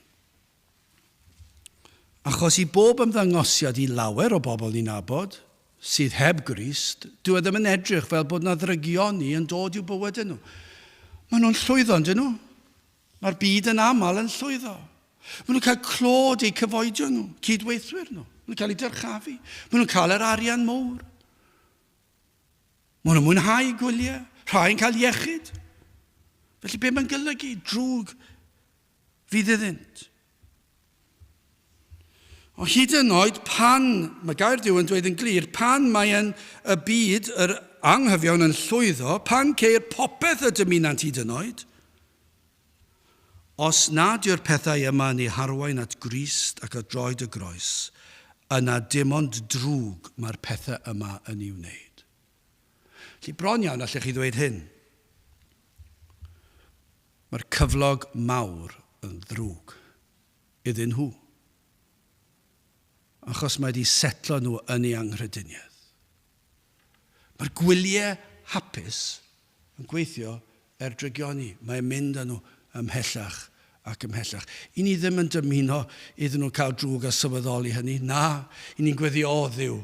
Achos i bob ymddangosiad i lawer o bobl ni'n nabod, sydd heb Grist, dyw e ddim yn edrych fel bod 'na ddrygioni yn dod i'w bywydau nhw. Maen nhw'n llwyddo, yn dyn nhw? Mae'r byd yn aml yn llwyddo. Maen nhw'n cael clod eu cyfoedion nhw, cydweithwyr nhw. Maen nhw'n cael eu dyrchafu. Maen nhw'n cael yr arian mowr. Maen nhw'n mwynhau gwyliau, rhai yn cael iechyd. Felly be mae'n golygu? Drwg fydd iddynt. Ond hyd yn oed pan, mae gair Duw yn dweud yn glir, pan mae yn y byd yr anghyfiawn yn llwyddo, pan ceir popeth y dymunant hyd yn oed, os nad yw'r pethau yma yn eu harwain at Grist ac at droed y groes, yna dim ond drwg mae'r pethau yma yn ei wneud. Felly bron iawn allech chi ddweud hyn. Mae'r cyflog mawr yn ddrwg iddyn nhw. Achos mae wedi setlo nhw yn ei anghrediniaeth. Mae'r gwyliau hapus yn gweithio er drygioni. Mae'n mynd â nhw ymhellach ac ymhellach. I ni ddim yn dymuno iddyn nhw cael drwg a sylweddoli hynny. Na, i ni'n gweddio, o Dduw,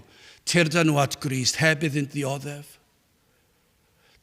tyrda nhw at Grist heb iddynt ddioddef.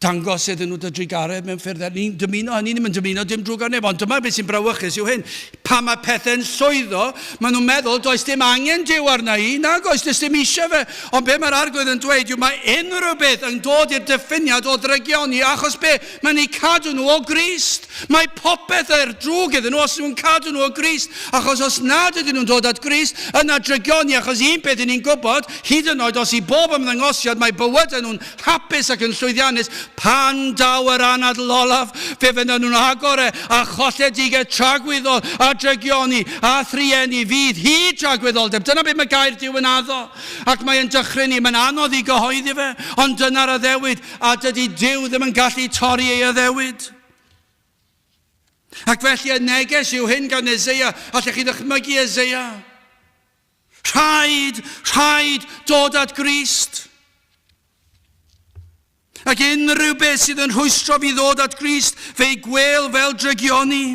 Dangos iddyn nhw dy drugaredd mewn ffyrdd eraill. Ni'n dymuno hynny, ni'n dymuno dim drwg ar neb, ond dyma beth sy'n brawychus yw hyn. Pan mae pethau'n llwyddo, maen nhw'n meddwl, does dim angen Duw arna i, nag oes, does dim eisiau fe. Ond be mae'r Arglwydd yn dweud yw mae unrhyw beth yn dod i'r diffiniad o ddrygioni, achos be? Mae'n eu cadw nhw o Grist. Mae popeth er drwg iddyn nhw os nhw'n cadw nhw o Grist, achos os nad ydyn nhw'n dod at Grist, yna drygioni, achos un peth i ni'n gwybod, hyd yn oed os i bob ymddangosiad mae bywydau nhw'n hapus ac yn llwyddiannus, pan daw yr anadl olaf, fe fyddan nhw'n agor e a cholledigaeth tragwyddol a drygioni a thrueni fydd hyd tragwyddoldeb. Dyna beth mae gair Duw yn addo, ac mae yn dychryn ni, mae'n anodd i gyhoeddi fe, ond dyna'r addewid, a dydy Duw ddim yn gallu torri ei addewid. Ac felly y neges yw hyn gan Eseia. Allech chi ddychmygu Eseia? Rhaid, rhaid dod at Grist. Ac unrhyw beth sydd yn rhwystro fi ddod at Grist, fe'i gwel fel drygioni.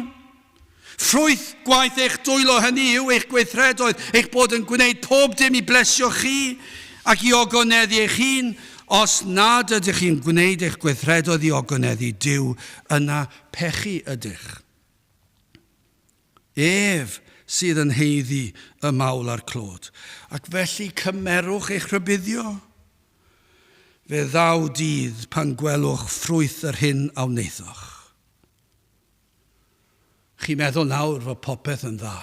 Ffrwyth gwaith eich dwylo hynny yw eich gweithredoedd, eich bod yn gwneud pob dim i blesio chi ac i ogoneddu eich hun. Os nad ydych chi'n gwneud eich gweithredoedd i ogoneddu Duw, yna pechu ydych. Ef sydd yn haeddu y mawl a'r clod. Ac felly cymerwch eich rhybuddio. Fe ddaw dydd pan gwelwch ffrwyth yr hyn a wnaethoch. Chi'n meddwl nawr fod popeth yn dda.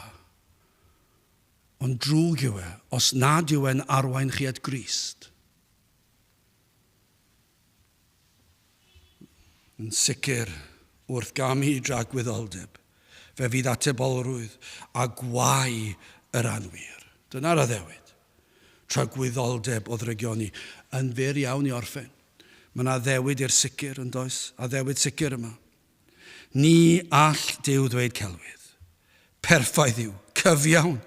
Ond drwg yw e os nad yw e'n arwain chi at Grist. Yn sicr, wrth gamu i dragwyddoldeb, fe fydd atebolrwydd a gwae yr anwir. Dyna'r addewid. Tragwyddoldeb o ddrygioni yn fyr iawn i orffen. Mae yna addewid i'r sicr, yn does? Addewid sicr yma. Ni all Duw ddweud celwydd. Perffaith yw, cyfiawn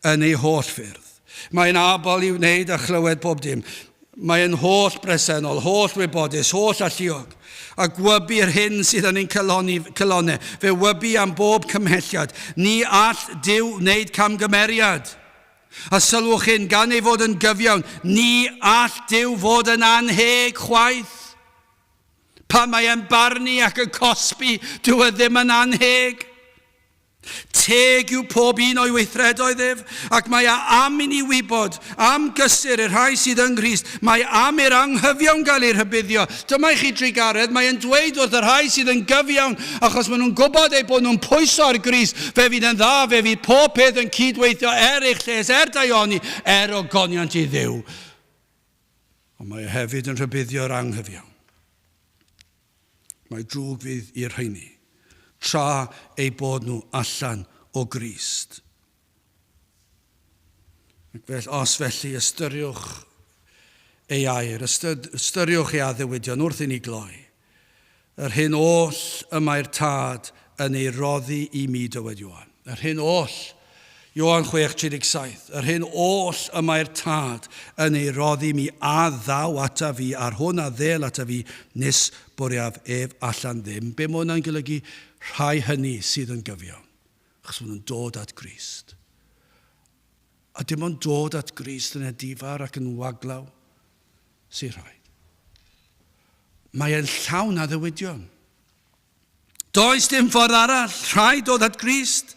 yn ei holl ffyrdd. Mae'n abl i wneud a chlywed pob dim. Mae'n holl bresennol, holl wybodus, holl alluog, a gwybu yr hyn sydd yn ein cyloni, cylonau. Fe wybu am bob cymhelliad. Ni all Duw wneud camgymeriad. A sylwch hyn, gan ei fod yn gyfiawn, ni all Duw fod yn annheg chwaith. Pan mae e'n barnu ac yn cosbi, dyw e ddim yn annheg. Teg yw pob un o'i weithredoedd ef, ac mae e am i ni wybod am gysur i'r rhai sydd yng Nghrist. Mae am i'r anghyfiawn gael eu rhybuddio. Dyma i chi drugaredd, mae e'n dweud wrth y rhai sydd yn gyfiawn, achos maen nhw'n gwybod eu bod nhw'n pwyso ar Grist, fe fydd yn dda, fe fydd pob peth yn cydweithio er eich lles, er daioni, er ogoniant i Dduw. Ond mae e hefyd yn rhybuddio'r anghyfiawn. Mae drwg fydd i'r rheini, tra eu bod nhw allan o Grist. Ac felly, os felly, ystyriwch ei air, ystyriwch ei addewidion wrth i ni gloi. Yr hyn oll y mae'r Tad yn ei roddi i mi, dywed Ioan. Yr hyn oll, Ioan 6:37, yr hyn oll y mae'r Tad yn ei roddi i mi a ddaw ata fi, a'r hwn a ddêl ata fi, nis bwriaf ef allan ddim. Be mae hwnna'n golygu? Rhai hynny sydd yn gyfiawn, achos maen nhw'n dod at Grist. A dim ond dod at Grist yn edifar ac yn waglaw sy'n rhaid. Mae e'n llawn addewidion. Does dim ffordd arall, rhaid dod at Grist.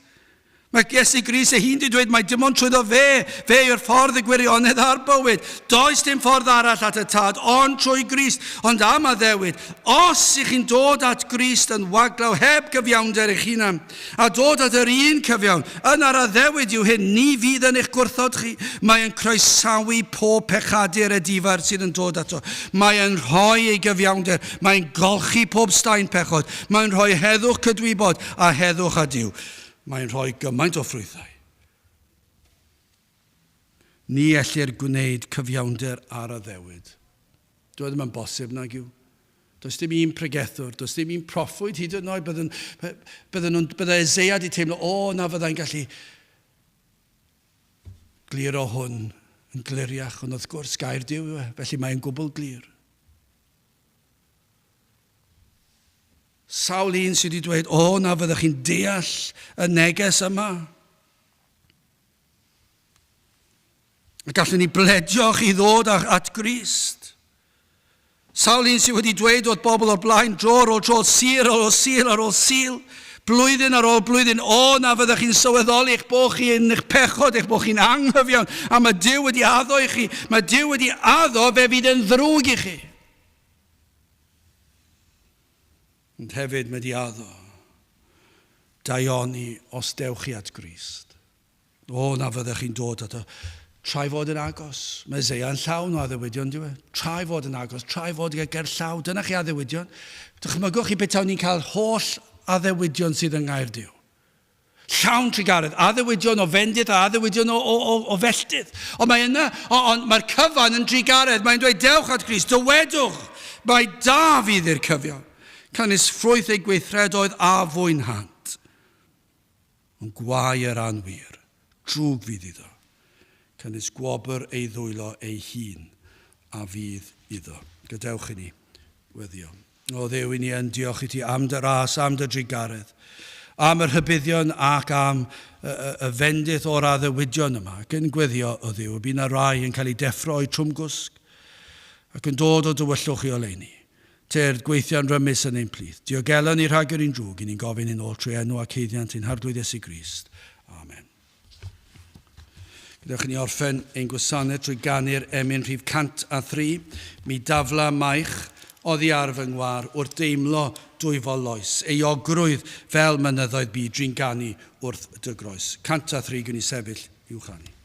Mae Iesu Grist ei hun wedi dweud mai dim ond trwyddo fe, fe yw'r ffordd, y gwirionedd a'r bywyd. Does dim ffordd arall at y Tad, ond trwy Grist. Ond am addewid, os ych chi'n dod at Grist yn waglaw heb gyfiawnder eich hunan, a dod at yr un cyfiawn, yna'r addewid yw hyn, ni fydd yn eich gwrthod chi. Mae yn croesawu pob pechadur edifar sydd yn dod ato. Mae yn rhoi ei gyfiawnder, mae'n golchi pob staen pechod, mae'n rhoi heddwch cydwybod a heddwch â Duw. Mae'n rhoi gymaint o ffrwythau. Ni ellir gwneud cyfiawnder ar addewid. Dyw e ddim yn bosib, nag yw? Does dim un pregethwr, does dim un proffwyd hyd yn oed. Bydden, bydden nhw'n, bydde Eseia wedi teimlo, o, na fyddai'n gallu gliro hwn yn gliriach, ond wrth gwrs gair Duw yw e, felly mae'n gwbl glir. Sawl un sydd wedi dweud, o, na fyddwch chi'n deall y neges yma. A gallwn ni bledio chi ddod at Grist. Sawl un sydd wedi dweud wrth bobl o'r blaen dro ar ôl tro, Sul ar ôl Sul ar ôl Sul, blwyddyn ar ôl blwyddyn, o, na fyddwch chi'n sylweddoli eich bod chi yn eich pechod, eich bod chi'n anghyfiawn, a mae Duw wedi addo i chi, mae Duw wedi addo fe fydd yn ddrwg i chi. Ond hefyd mae di addo, daioni os dewch chi at Grist. O, na fyddech chi'n dod ato. Trai fod yn agos. Mae Isaiah yn llawn o addewidion, dyw e? Trai fod yn agos, trai fod ger llaw. Dyna chi addewidion. Dychmygwch chi betawn ni'n cael holl addewidion sydd yng Ngair Duw. Llawn trugaredd, addewidion o fendith a addewidion o, o, o, o felltith. Ond mae yna, ond mae'r cyfan yn drugaredd. Mae'n dweud, dewch at Grist, dywedwch, mae da fydd i'r cyfion. Canys ffrwyth ei gweithredoedd a fwynhant. Ond gwae yr anwir, drwg fydd iddo. Canys gwobr ei ddwylo ei hun a fydd iddo. Gadewch i ni weddio. O Dduw, i ni yn diolch i ti am dy ras, am dy drugaredd, am y rhybuddion ac am y, y, y fendith o'r addewidion yma, ac yn gweddio, o Dduw, y bu na rai yn cael eu deffro o'u trwmgwsg ac yn dod o dywyllwch i oleuni. Tyrd, gweithio'n rymus yn ein plith. Diogela ni rhag yr un drwg, i ni'n gofyn hyn oll trwy enw ac haeddiant ein Harglwydd Iesu Grist. Amen. Gadewch i ni orffen ein gwasanaeth trwy ganu'r emyn rhif 103, Mi dafla maich oddi ar fy ngwar wrth deimlo dwyfol loes, euogrwydd fel mynyddoedd byd drin ganu wrth dy groes. 103, gwn i sefyll i'w chanu.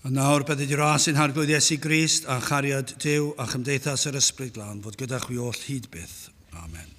A nawr bydded i ras ein Harglwydd Iesu Grist a chariad Duw a chymdeithas yr Ysbryd Glân fod gyda chwi oll hyd byth. Amen.